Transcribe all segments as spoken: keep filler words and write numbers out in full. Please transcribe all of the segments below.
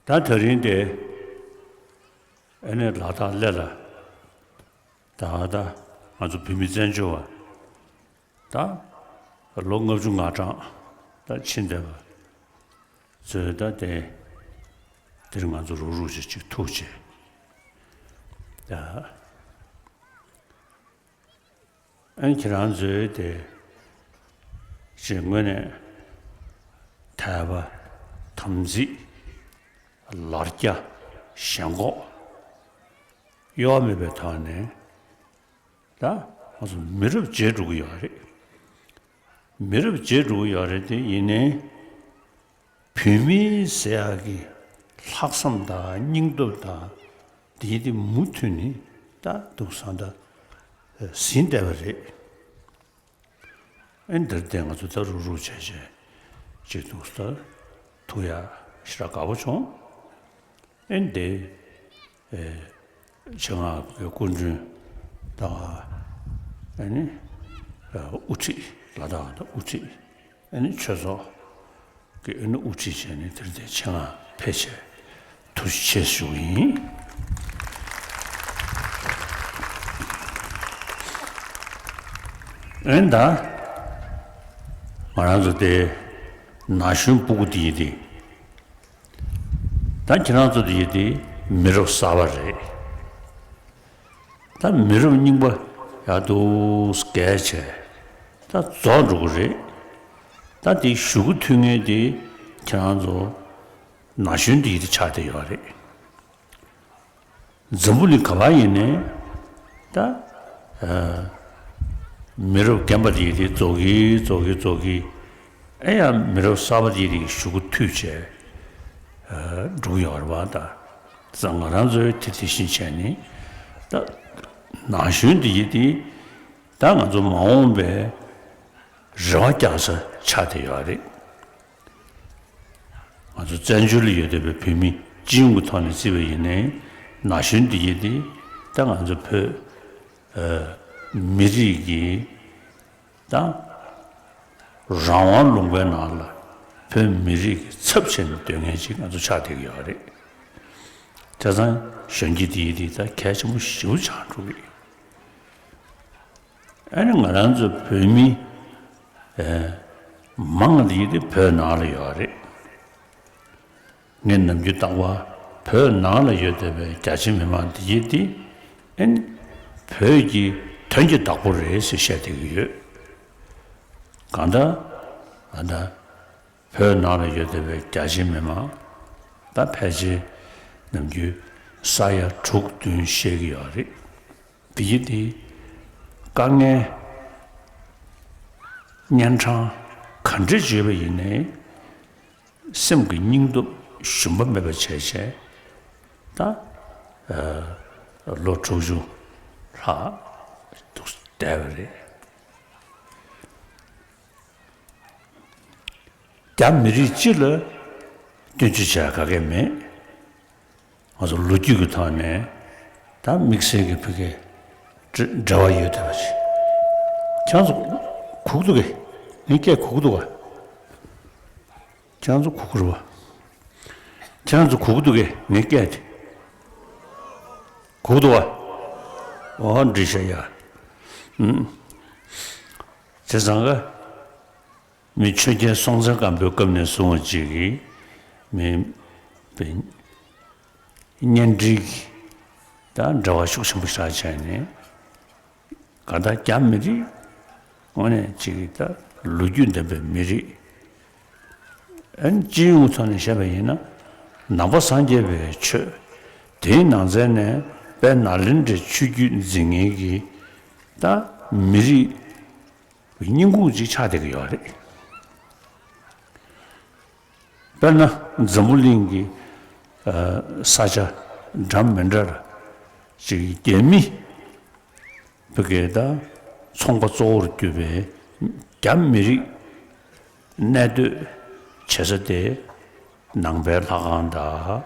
ད་དེ་རིང་དེ་ཨ་ནི་ལ་དྭགས་གླེ་ལ་ད་ད་ང་ཚོ་བོད་མི་བཙན་བྱོལ་བ་ད་ལོ་ལྔ་བཅུ་ང་གྲངས་ད་ཕྱིན་བསྡད་པ་ཚོས་ད་དེ་དེར་ང་ཚོ་རུག་རུག་བྱེད་ཅིག་ཐུག་བྱེད་ད། ཨན་ཁྱེད་རང་ཚོའི་དེ་ཞེས་ངོས་ནས་དད་པ་དམ་ཚིག་ལར་རྒྱ་ཞེན་ཁོག་གཡོ་བ་མེད་པའི་ཐོག་ནས་ད་ང་ཚོ་མི་རབས་བརྗེ་འགྲོ་གི་ཡོད་རེད། མི་རབས་བརྗེ་འགྲོ་གི་ཡོད་རེད་དེ་ཡིན་ནའི། བོད་མི་ཟེར་ཡག་གི་ལྷག་བསམ་དང་སྙིང་སྟོབས་དང་དེ་དེ་མུ་མཐུད་ནས་ད་འདུག་སེ་ད་ཟིན་བསྡད་པ་རེད། ཨེ་འདིར་བསྡད་ང་ཚོ་ད་རུག་རུག་བྱས་བྱས་ཅིག་འདུག་སེ་ད་ཐུག་ཡག་ཞེ་དྲག་དགའ་པོ་བྱུང་། ཨེ་འདི་ཨེ་ཆེད་མངགས་ཀྱི་སྐུ་མགྲོན་དང་ཨ་ནི་དབུ་ཁྲིད་ལ་དྭགས་དང་དབུ་ཁྲིད་ཨ་ནི་ཆོས་ཚོགས་ཀྱི་ཨ་ནི་དབུ་ཁྲིད་བྱས་ནས་དེར་དེ་ཆེད་མངགས་ཕེབས་བྱས་ཐུགས་རྗེ་ཆེ་ཞུ་གི་ཡིན། ཨེ་ད་ང་རང་ཚོ་དེ་ན་གཞོན་སྤུ་གུ་དེ་ཡིན་དེ། ད་ཁྱེད་རང་ཚོ་དེ་ཡིན་དེ་མི་རབས་གསར་པ་རེད། ད་མི་རབས་རྙིང་པ་ཡག་ཏུ་བརྒལ་བྱས་ད་རྫོགས་འགྲོ་གི་རེད། ད་དེ་གཞུག་གུ་མཐུད་མཁན་དེ་ཁྱེད་རང་ཚོ་ན་གཞོན་དེ་ཡིན་དེ་ཆགས་བསྡད་ཡོད་རེད། འཛམ་བུ་གླིང་ག་པར་ཡིན་ནའི་ད་ཨ་མི་རབས་རྒན་པ་དེ་དེ་རྫོགས་ཀྱི་རྫོགས་ཀྱི་རྫོགས་ཀྱི། ཨེ་ཡང་མི་རབས་གསར་པ་དེ་དེ་གཞུག་གུ་མཐུད་བྱས་ཨ་འགྲོ་གི་ཡོད་རེད་པ། ད་ད་ང་རང་ཚོའི་དེ་དེ་བཞིན་བྱས་ནས་ད་ན་གཞོན་དེ་ཡི་དེ་ད་ང་ཚོ་མ་འོངས་པའི་རེ་བ་རྒྱག་ས་ཆགས་བསྡད་ཡོད་རེད། ང་ཚོ་བཙན་བྱོལ་ལ་ཡོད་བསྡད་པའི་བོད་མི་སྤྱི་ཡོངས་ཀྱི་ཐོག་ནས་བརྩིས་པ་ཡིན་ནའི་ན་གཞོན་འདི་ཡིན་ཏེ་ད་ང་ཚོ་བོད་ཨ་མི་རིགས་ཀྱི་ད་རང་དབང་ལུང་པའི་ནང་ལ་བོད་མི་རིགས་ཀྱི་ཚབ་བྱས་ནས་སྡོད་མཁན་ཅིག་ང་ཚོ་ཆགས་བསྡད་ཀྱི་ཡོད་རེད། བྱས་ཙང་གཞོན་སྐྱེས་འདི་ཡིན་ཏེ་ད་གལ་ཆེན་པོ་ཞེ་པོ་ཆགས་འགྲོ་གི་ཡོད། ཨ་ནི་ང་རང་ཚོ་བོད་མི་ཨེ་མང་དེ་དེ་བོད་ནང་ལ་ཡོད་རེད། ངས་ནམ་རྒྱུན་རྟག་པར་བོད་ནང་ལ་ཡོད་བསྡད་པའི་རྒྱ་ཆེ་མི་མང་དེ་དེ་ཨ་ནི་བོད་ཀྱི་དོན་གྱི་བདག་པོ་རེད་ཟེར་བཤད་བསྡད་ཀྱི་ཡོད། གང་ལྟར་ཨ་ད་བོད་ནང་ལ་ཡོད་བསྡད་པའི་རྒྱ་ཆེ་མི་མང་ད་ཕལ་ཆེར་ནམ་རྒྱུན་ས་ཡ་དྲུག་བདུན་བཤད་ཀྱི་ཡོད་རེད། དེ་ཡིན་དེ་དཀའ་ངལ་གཉན་འཕྲང་ག་འདྲས་བརྗོད་པ་ཡིན་ནའི་སེམས་ཀྱི་སྙིང་སྟོབས་ཞུམ་པ་མེད་པ་བྱས་བྱས་ད་ཨ་ལོ་དྲུག་ཅུ་ལྷག་འདུག་བསྡད་པ་རེད། རྒྱ་མི་རིགས་སྤྱི་ལ་སྐྱོན་བརྗོད་བྱ་ག་གེ་མེད། ང་ཚོ་ལོ་རྒྱུས་ཀྱི་ཐོག་ནས་ད་དམིགས་བསལ་གྱི་ཕ་གི་འབྲེལ་བ་ཡོད་བསྡད་པ་ཞིག་ཁྱེད་ཚོ་གུག་འདུག་གས། ངའི་སྐད་གུག་འདུག་ག་ཁྱེད་ཚོ་གུག་རེད་པ། ཁྱེད་ཚོ་གུག་འདུག་གས་ངའི་སྐད་དེ། གུག་འདུག་ག་འོ་འགྲིག་ཤག་ཡ། ཨུམ། བྱས་ཙང་ག་མི་ཆོས་རྒྱལ་སྲོང་བཙན་སྒམ་པོའི་སྐབས་ནས་བཟུང་བ་ཅིག་གིས་མི་པའི་གཉེན་སྒྲིག་དང་འབྲེལ་བ་ཤུགས་ཆེན་པོ་ཞིག་བྱས་ནས་གང་ལྟར་རྒྱ་མི་རིགས་དངོས་གནས་ཅིག་ད་ལོ་རྒྱུས་ལྡན་པའི་མི་རིགས། ཨན་སྤྱི་ཡོངས་ཐོག་ནས་བཤད་པ་ཡིན་ན་ནང་པ་སངས་རྒྱས་པའི་ཆོས་ དེའི་ནང་ཚན་ནས་དཔལ་ནཱ་ལེནྡྲའི་ཆོས་བརྒྱུད་འཛིན་མཁན་གྱི་ད་མི་རིགས་རྙིང་ཁུངས་ཅིག་ཆགས་བསྡད་ཀྱི་ཡོད་རེད། དཔེར་ན་འཛམ་བུ་གླིང་གི་ས་ཆ་འདྲ་མི་འདྲར་ཅིག་རྒྱ་མི་བོད་སྐད་དང་ཚོང་པ་གཙོ་བོར་གྱུར་པའི་རྒྱ་མི་རིགས་གནས་སྡོད་བྱེད་ས་དེ་ནང་པའི་ལྷ་ཁང་དང་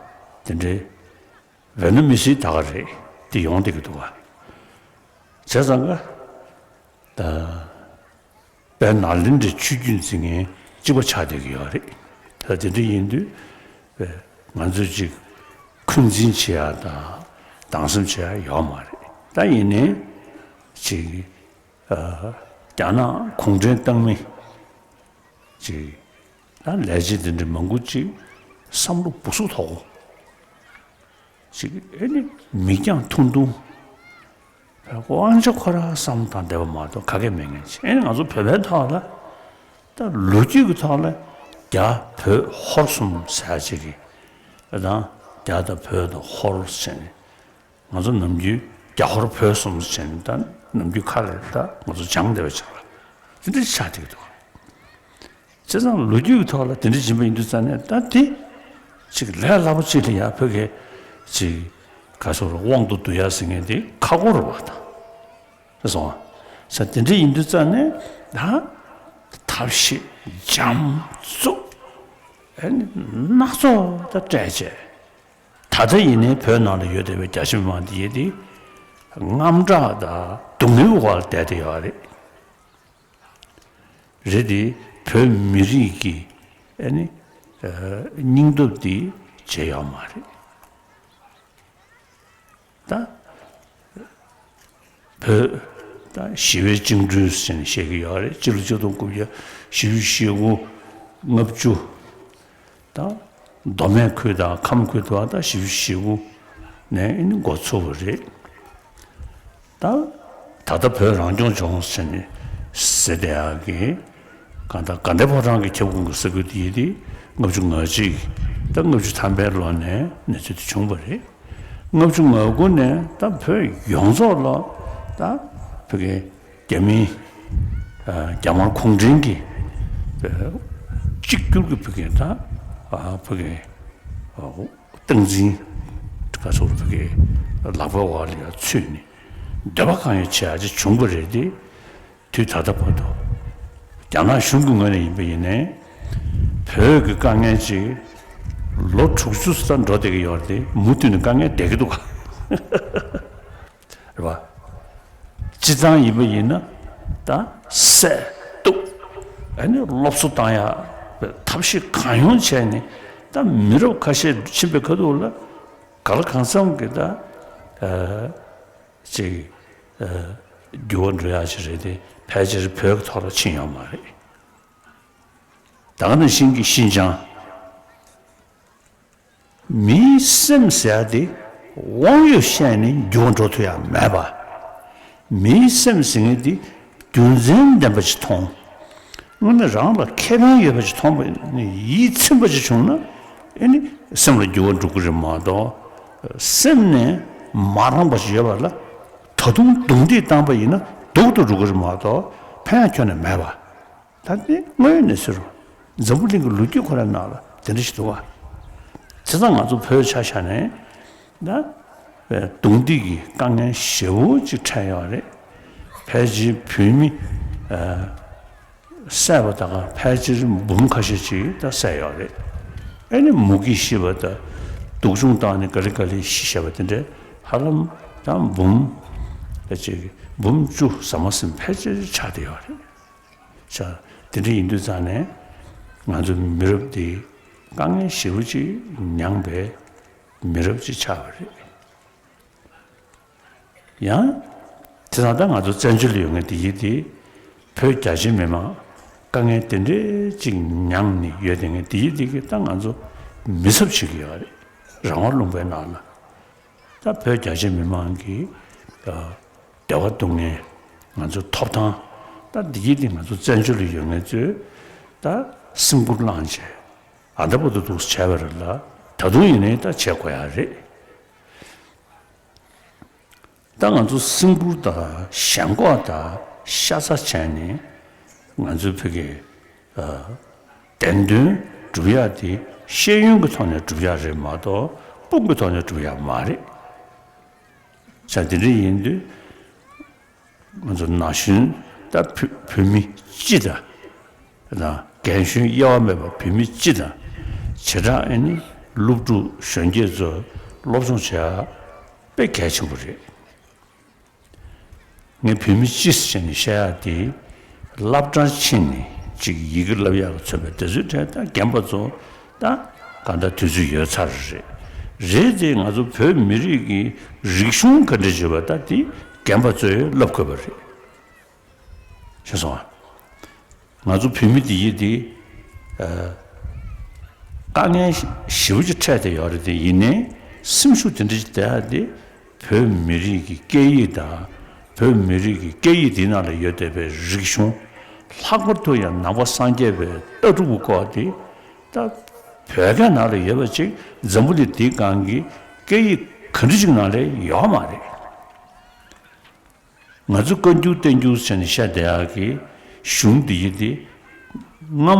དེ་འདྲའི་ཝེ་ན་མི་སི་ད་ག་རེད་དེ་ཡོང་བསྡད་ཀྱི་འདུག་བ། བྱས་ཙང་ཀ་ད། དཔལ་ནཱ་ལེནྡྲའི་ཆོས་བརྒྱུད་འཛིན་མཁན་གཅིག་པ་ཆགས་བསྡད་ཀྱི་ཡོད་རེད། ད་དེ་འདྲ་ཡིན་དུས་ང་ཚོས་ཅིག་འཁོན་འཛིན་བྱེད་ཡ་དང་སྡང་སེམས་བྱེད་ཡ་ཡོད་མ་རེད། ད་ཡིན་ནའི་ཅིག་རྒྱ་ནག་གུང་ཁྲན་ཏང་མི་ཅིག་ད་ལས་བྱེད་དེ་འདྲ་མང་པོ་ཅིག་བསམ་བློ་སྦུག་སུ་ཐོག་གོ་ཅིག་ཨེ་ནི་མིག་རྒྱང་ཐུང་ཐུང་། དབང་ཆ་ཁོ་རང་བསམ་བློ་བཏང་བསྡད་པ་མ་གཏོགས་ག་གེ་མེད་མཁན་ཅིག་ཨེ་ནི་ང་ཚོ་བོད་པའི་ཐོག་ལ་ད་ལོ་རྒྱུས་ཀྱི་ཐོག་ལ་རྒྱ་བོད་ཧོར་གསུམ་ཟེར་ཡ་ཅིག་གི་ཨེ་དང་རྒྱ་དང་བོད་དང་ཧོར་ཟེར་ནས་ང་ཚོ་ནམ་རྒྱུན་རྒྱ་ཧོར་བོད་གསུམ་ཟེར་ནས་ད་ནམ་རྒྱུན་ཁ་ལ་ད་ང་ཚོ་སྦྱངས་བསྡད་པ་ཅིག་ལ་དེ་འདྲ་ཆགས་བསྡད་ཀྱི་འདུག་བྱས་ཙང་ལོ་རྒྱུས་ཀྱི་ཐོག་ལ་དེ་འདྲ་ཡིན་པ་ཡིན་དུས་ཙང་ནས་ད་དེ་ཅིག་ལས་སླ་པོ་ཅིག་ལ་ཡ་བོད་སྐད་ཅིག་ག་སོགས་དབང་དུ་བསྡུ་ཡ་ཟེར་མཁན་དེ་ཁག་པོ་རེད་བ་དང་། རེད་སོང་བ། ས་དེ་འདྲ་ཡིན་དུས་ཙང་ནས་ད་ཐབས་ཤེས་འཇམ་རྩུབ་ཨེ་ནི་སྣ་ཚོགས་ད་སྤྲད་བྱས་ད་ལྟ་ཡིན་ནའི་བོད་ནང་ལ་ཡོད་བསྡད་པའི་རྒྱ་ཆེ་མི་མང་དེ་ཡིན་དེ་དངངས་སྐྲག་དང་སྡུག་བསྔལ་གྱི་འོག་ལ་བསྡད་བསྡད་ཡོད་རེད། རེད་དེ་བོད་མི་རིགས་ཀྱི་ཨ་ནི་སྙིང་སྟོབས་འདི་བརྗེད་ཡོད་མ་རེད། ད་བོད་ད་ཞི་བའི་བཅིངས་འགྲོལ་ཟེར་ནས་བཤད་ཀྱི་ཡོད་རེད། སྤྱི་ལོ་ཆིག་སྟོང་དགུ་བརྒྱ་བཞི་བཅུ་ཞེ་དགུ་ལྔ་བཅུ་ད་མདོ་སྨད་ཁུལ་དང་ཁམས་ཁུལ་དུ་ད་བཞི་བཅུ་ཞེ་དགུ་ནས་ཨ་ནི་འགོ་ཚུགས་པ་རེད། ད་ད་ལྟ་བོད་རང་སྐྱོང་ལྗོངས་ཟེར་ནས་ཟེར་བསྡད་ཡག་གི་གང་ལྟར་དགའ་ལྡན་ཕོ་བྲང་གི་ཁྱབ་ཁོངས་ཀྱི་ས་ཁུལ་དེ་ཡིན་ཏེ་ལྔ་བཅུ་ང་གཅིག་ད་ལྔ་བཅུ་ཐམ་པའི་ལོ་ནས་གནས་ཚུལ་དེ་བྱུང་བ་རེད། ལྔ་བཅུ་ང་དགུ་ནས་ད་བོད་ཡོངས་རྫོགས་ལ་ད་བོད་ཀྱི་རྒྱ་མིའི་རྒྱ་དམར་གུང་ཁྲན་གྱི་གཅིག་གྱུར་གྱི་བོད་ཀྱི་ད་བོད་ཀྱི་སྟངས་འཛིན་ག་ཚོད་བོད་ཀྱི་ལག་པའི་འོག་ལ་ཡང་ཚུད་ནས། འདོད་པ་གང་ཡོད་བྱེད་ཡ་ཅིག་བྱུང་བ་རེད་དེ། དུས་ད་ལྟ་བར་དུ་རྒྱ་ནག་གཞུང་གི་ངོས་ནས་ཡིན་པ་ཡིན་ནའི་བོད་ཀྱི་དཀའ་ངལ་ཅིག་ལོ་དྲུག་ཅུ་ཙམ་འགྲོ་བསྡད་ཀྱི་ཡོད་རེད་དེ། མུ་མཐུད་ནས་དཀའ་ངལ་བསྡད་ཀྱི་འདུག་ག་རེད་བ། སྤྱི་བཏང་ཡིན་པ་ཡིན་ན་ད་བསད་གཏུབ་ཨ་ནི་སློབ་གསོ་བཏང་ཡ་ཐབས་ཤེས་གང་ཡོང་བྱས་ནས་ད་མི་རབས་ཁ་ཤས་ཕྱིན་པའི་ཁ་ཐུག་ལ་ག་ལ་གང་འཚམ་གྱི་ད། ཅིག་འགྱུར་བ་འགྲོ་ཡག་ཅིག་རེད་དེ་ཕལ་ཆེར་བོད་ཀྱི་ཐོག་ལ་ཕྱིན་ཡོད་མ་རེད། ད་ག་ནང་བཞིན་གྱི་ཤིན་ཅང་། མིའི་སེམས་ཟེར་ཡ་དེ་དབང་ཡོད་བཤད་ནས་འགྱུར་བ་འགྲོ་ཐུབ་ཡག་མེད་པ། མིའི་སེམས་ཟེར་མཁན་དེ་རྒྱུ་མཚན་ལྡན་པ་ཅིག་མཐོང་། དངོས་གནས་རང་ལ་ཁེ་ཕན་ཡོད་པ་ཅིག་མཐོང་བ་ནི་ཡིད་ཚིམ་པ་ཅིག་བྱུང་ན་ཨེ་ནི་སེམས་ལ་འགྱུར་བ་འགྲོ་གི་རེད་མ་གཏོགས། སེམས་ནས་མ་རངས་པ་ཞིག་ཡོད་པ་ལ་ད་དུང་རྡུང་རྡེག་བཏང་པ་ཡིན་ན་སྡུག་ཏུ་འགྲོ་གི་རེད་མ་གཏོགས་ཕན་ཡག་ཁྱོན་ནས་མེད་པ། ད་དེ་དངོས་ཡོད་གནས་ཚུལ་རེད། འཛམ་བུ་གླིང་གི་ལོ་རྒྱུས་ཁོ་རའི་ནང་ལ་དེ་འདྲ་ཞིག་འདུག་བ། བྱས་ཙང་ང་ཚོ་བོད་ཆ་བཞག་ནས་ད་རྡུང་རྡེག་གི་དཀའ་ངལ་ཞེ་པོ་ཅིག་འཕྲད་ཡོད་རེད། ཕལ་ཆེར་བོད་མི་བསད་པ་ད་ག་ཕལ་ཆེར་འབུམ་ཁ་ཤས་ཅིག་ད་བསད་ཡོད་རེད། ཨེ་ནི་མུ་གེས་ཤི་བ་དང་སྡུག་སྦྱོང་བཏང་ནས་ག་ལེ་ག་ལེ་ཤི་བཞག་པ་དེ་འདྲའི་ཧ་ལམ་ད་འབུམ་ཅིག་འབུམ་བཅུ་ཟ་མ་ཟིན་ཕལ་ཆེར་ཆགས་བསྡད་ཡོད་རེད། ཆགས། དེ་འདྲ་ཡིན་དུས་ཙང་ནས་ང་ཚོ་མི་རབས་འདི་དཀའ་ངལ་ཞེ་པོ་ཅིག་མྱངས་པའི་མི་རབས་ཅིག་ཆགས་པ་རེད། ཡང་དེ་དང་ད་ང་ཚོ་བཙན་བྱོལ་ལ་ཡོད་མཁན་དེ་ཡིན་དེ་བོད་རྒྱ་ཆེ་མི་མང་དཀའ་ངལ་དེ་འདྲའི་ཅིག་མྱངས་ནས་ཡོད་དེ་མཁན་དེ་ཡིན་དེ་གི་ད་ང་ཚོ་མི་ཚབ་བྱེད་ཀྱི་ཡོད་རེད། རང་དབང་ལུང་པའི་ནང་ལ། ད་བོད་རྒྱ་ཆེ་མི་མང་གི་བདེ་བ་སྡུག་བསྔལ་ང་ཚོའི་ཐོབ་ཐང་ད་འདི་གི་འདི་ང་ཚོ་བཙན་བྱོལ་ལ་ཡོད་མཁན་ཚོས་ད་སེམས་ཁུར་བླངས་བྱས་ཨ་ད་བར་དུ་འདུག་བྱས་པ་རེད་ལ་ད་དུང་ཡིན་ནའི་ད་བྱེད་དགོས་ཡ་རེད། ད་ང་ཚོ་སིང་སྤུར་དང་ཞེན་ཁོག་དང་ཤ་ཚ་བྱས་ནས་ང་ཚོའི་བོད་ཀྱི་ཨ་བདེན་དོན་སྒྲུབ་ཡག་དེ་ཤེས་ཡོན་གྱི་ཐོག་ནས་སྒྲུབ་ཡག་རེད་མ་གཏོགས་དཔུང་གི་ཐོག་ནས་སྒྲུབ་ཡག་མ་རེད། བྱས་དེ་འདྲ་ཡིན་དུས། ང་ཚོ་ན་གཞོན་ད་བོད་བོད་མི་སྤྱི་དང་། དང་རྒན་གཞོན་དབྱེ་བ་མེད་པར་བོད་མི་སྤྱི་དང་། བྱེ་བྲག་ཨེ་ནི་སློབ་ཕྲུག་གཞོན་སྐྱེས་ཚོ་སློབ་སྦྱོང་བྱེད་ཡག་དཔེ་གལ་ཆེན་པོ་རེད། ངས་བོད་མི་སྤྱི་ཟེར་ནས་བཤད་ཡག་དེ་སློབ་གྲྭར་ཕྱིན་ནས་ཅིག་ཡི་གེ་བསླབ་ཡག་གི་མཚོན་པའི་དེ་ཚོའི་གྲས་ད་རྒན་པ་ཚོ་ད་གང་ལྟར་དུས་ཚོད་ཡོལ་ཚར་རེད། རེད་དེ་ང་ཚོ་བོད་མི་རིགས་ཀྱི་རིག་གཞུང་ག་འདྲ་བྱེད་པ་ད་དེ་རྒན་པ་ཚོས་བསླབ་དགོས་པ་རེད། ཤེས་སོང་ཨ། ང་ཚོ་བོད་མི་འདི་ཡིན་ཏེ། ཨ། དཀའ་ངལ་ཞེ་པོ་ཅིག་འཕྲད་བསྡད་ཡོད་རེད་དེ། ཡིན་ནའི་སེམས་ཤུགས་དེ་འདྲ་ཅིག་བསྡད་ཡ་དེ་བོད་མི་རིགས་ཀྱི་སྐད་ཡིག་དང་། བོད་མི་རིགས་ཀྱི་སྐད་ཡིག་འདིའི་ནང་ལ་ཡོད་བསྡད་པའི་རིག་གཞུང་། ལྷག་པར་དུ་ཡང་ནང་པ་སངས་རྒྱས་པའི་ལྟ་གྲུབ་ཀྱི་སྐོར་དེ་ད་བོད་སྐད་ནང་ལ་ཡོད་པ་ཅིག་འཛམ་བུ་གླིང་འདིའི་སྒང་གི་སྐད་ཡིག་ག་འདྲ་ཅིག་ནང་ལ་ཡོད་མ་རེད། ང་ཚོ་བཀའ་འགྱུར་བསྟན་འགྱུར་ཟེར་ནས་བཤད་བསྡད་ཡག་གི་གཞུང་འདི་ཡི་འདི་སྔ་མོ་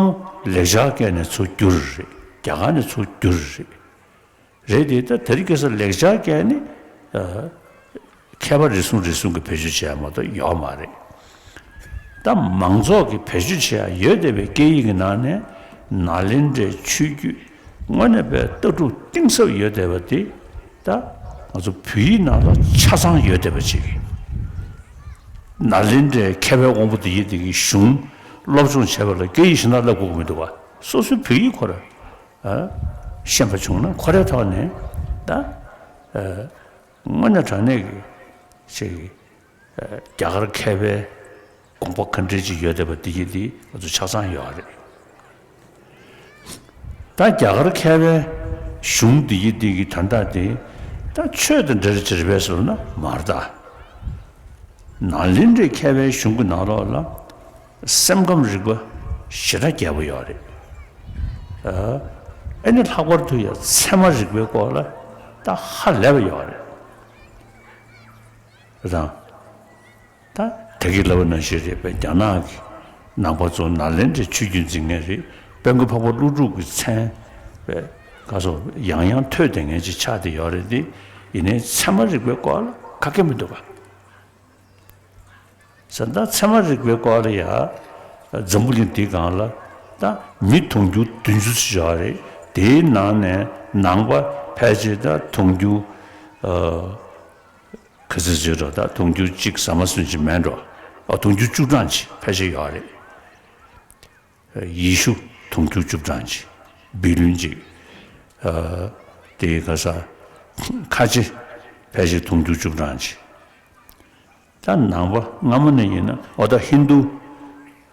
ལེགས་སྦྱར་སྐད་ནས་ཚུར་བསྒྱུར་རེད། རྒྱ་གར་ནས་ཚུར་བསྒྱུར་རེད། རེད་དེ་ད་དེ་རིང་ཁ་སང་ལེགས་སྦྱར་སྐད་ནི་ཨ་མཁས་པ་རེ་ཟུང་རེ་ཟུང་གིས་བེད་སྤྱོད་བྱེད་ཡག་མ་གཏོགས་ཡོད་མ་རེད། ད་མང་ཚོགས་ཀྱིས་བེད་སྤྱོད་བྱེད་ཡག་ཡོད་བསྡད་པའི་སྐད་ཡིག་གི་ནང་ནས་ནཱ་ལེནྡྲའི་ཆོས་བརྒྱུད་དངོས་གནས་པའི་ལྟ་གྲུབ་གཏིང་ཟབ་ཡོད་བསྡད་པ་དེ་ད་ང་ཚོ་བོད་ཡིག་ནང་ལ་ཆ་ཚང་ཡོད་བསྡད་པ་ཅིག་ནཱ་ལེནྡྲའི་མཁས་པའི་དབང་པོ་དེ་ཡི་དེ་གི་གཞུང་སློབ་སྦྱོང་བྱས་པ་ལ་སྐད་ཡིག་གཞན་དག་བསླབ་དགོས་ཀྱི་མི་འདུག་བ། སོ་སོའི་བོད་ཡིག་ཁོ་ར་ཨ་ཤེས་པ་བྱུང་ན་ཁོ་རའི་ཐོག་ནས་ད་ཨ་དངོས་གནས་དྲང་གནས་ཀྱི་ཅིག་རྒྱ་གར་མཁས་པའི་དགོངས་པ་ག་འདྲས་ཅིག་ཡོད་བསྡད་པ་འདི་གི་འདི་ང་ཚོ་ཆ་ཚང་ཡོད་རེད། ད་རྒྱ་གར་མཁས་པའི་གཞུང་འདི་གི་འདི་གི་དོན་དག་དེ་ད་ཆོས་དང་འབྲེལ་ཅིག་རེད་པས་ཟེར་ན་མ་རེད་ད། ནཱ་ལེནྡྲའི་མཁས་པའི་གཞུང་གི་ནང་ལོགས་ལ་སེམས་ཁམས་རིག་པ་ཞེ་དྲག་རྒྱས་པོ་ཡོད་རེད། ཨ་ཨེ་ནི་ལྷག་པར་དུ་ཡང་ཚད་མ་རིག་པའི་སྐོར་ལ་ད་ཧ་ལས་པ་ཡོད་རེད། རེད་དང་། ད་དེ་གི་ལབ་པ་ནང་བཞིན་རེད་པས། རྒྱ་ནག་གི་ནང་པ་ཚོ་ནཱ་ལེནྡྲའི་ཆོས་བརྒྱུད་འཛིན་མཁན་རེད། དཔལ་མགོན་འཕགས་པ་ཀླུ་སྒྲུབ་ཀྱི་མཚན་པས་ག་སོ་ཡང་ཡང་ཐོས་བསྡད་མཁན་ཅིག་ཆགས་བསྡད་ཡོད་རེད་དེ། ཡིན་ནའི་ཚད་མ་རིག་པའི་སྐོར་ལ་ག་གེ་མི་འདུག་ག་ཟེར་ན་ད་ཚད་མ་རིག་པའི་སྐོར་ལ་ཡ་འཛམ་བུ་གླིང་འདིའི་སྒང་ལ་ད་མི་དུང་ཕྱུར་བདུན་ཅུ་ཙམ་ཡོད་རེད། དེའི་ནང་ནས་ནང་པ་ཕལ་ཆེར་ད་དུང་ཕྱུར་ཨ། ག་ཚོད་ཅིག་འགྲོ། ད་དུང་ཕྱུར་གཅིག་ཟ་མ་ཟིན་ཅིག་མེད་འགྲོ། ཨ་དུང་ཕྱུར་བཅུ་གྲངས་ཅིག་ཕལ་ཆེར་ཡོད་རེད། ཡེ་ཤུ་དུང་ཕྱུར་བཅུ་གྲངས་ཅིག་བི་ལིན་ཅིག་ཨ་དེ་ག་ས་ཁ་ཆེ་ཕལ་ཆེར་དུང་ཕྱུར་བཅུ་གྲངས་ཅིག་ད་ནང་པ་སྔ་མོ་ནས་ཡིན་ན་ཨོ་ད་ཧིན་རྡུ་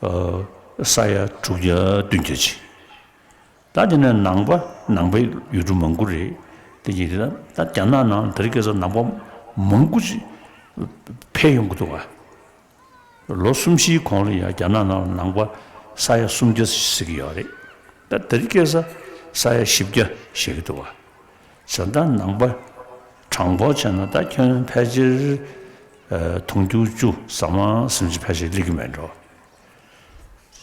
ཨ་ས་ཡ་དྲུག་བརྒྱ་བདུན་བརྒྱ་ཅིག་ད་དེ་ནས་ནང་པ་ནང་པའི་ཡུལ་གྲུ་མང་པོ་རེད། དེ་ཡིན་ད་ད་རྒྱ་ནག་ནང་དེ་རིང་ཁ་སང་ནང་པ་མང་པོ་ཅིག་འཕེལ་ཡོང་གི་འདུག་ག་ལོ་གསུམ་བཞིའི་གོང་ལ་ཡང་རྒྱ་ནག་ནང་ནང་པ་ས་ཡ་སུམ་བརྒྱ་ཟེར་གྱི་ཡོད་རེད། ད་དེ་རིང་ཁ་སང་ས་ཡ་བཞི་བརྒྱ་བཞེས་ཀྱི་འདུག་ག་བྱས་ད་ནང་པ་གྲངས་འབོར་བྱས་ན་ད་ཁྱོན་ཕལ་ཆེར་ཨ་དུང་ཕྱུར་བཅུ་ཟ་མ་ཟིན་ཅིག་ཕལ་ཆེར་སླེབས་ཀྱི་མེད་འགྲོ།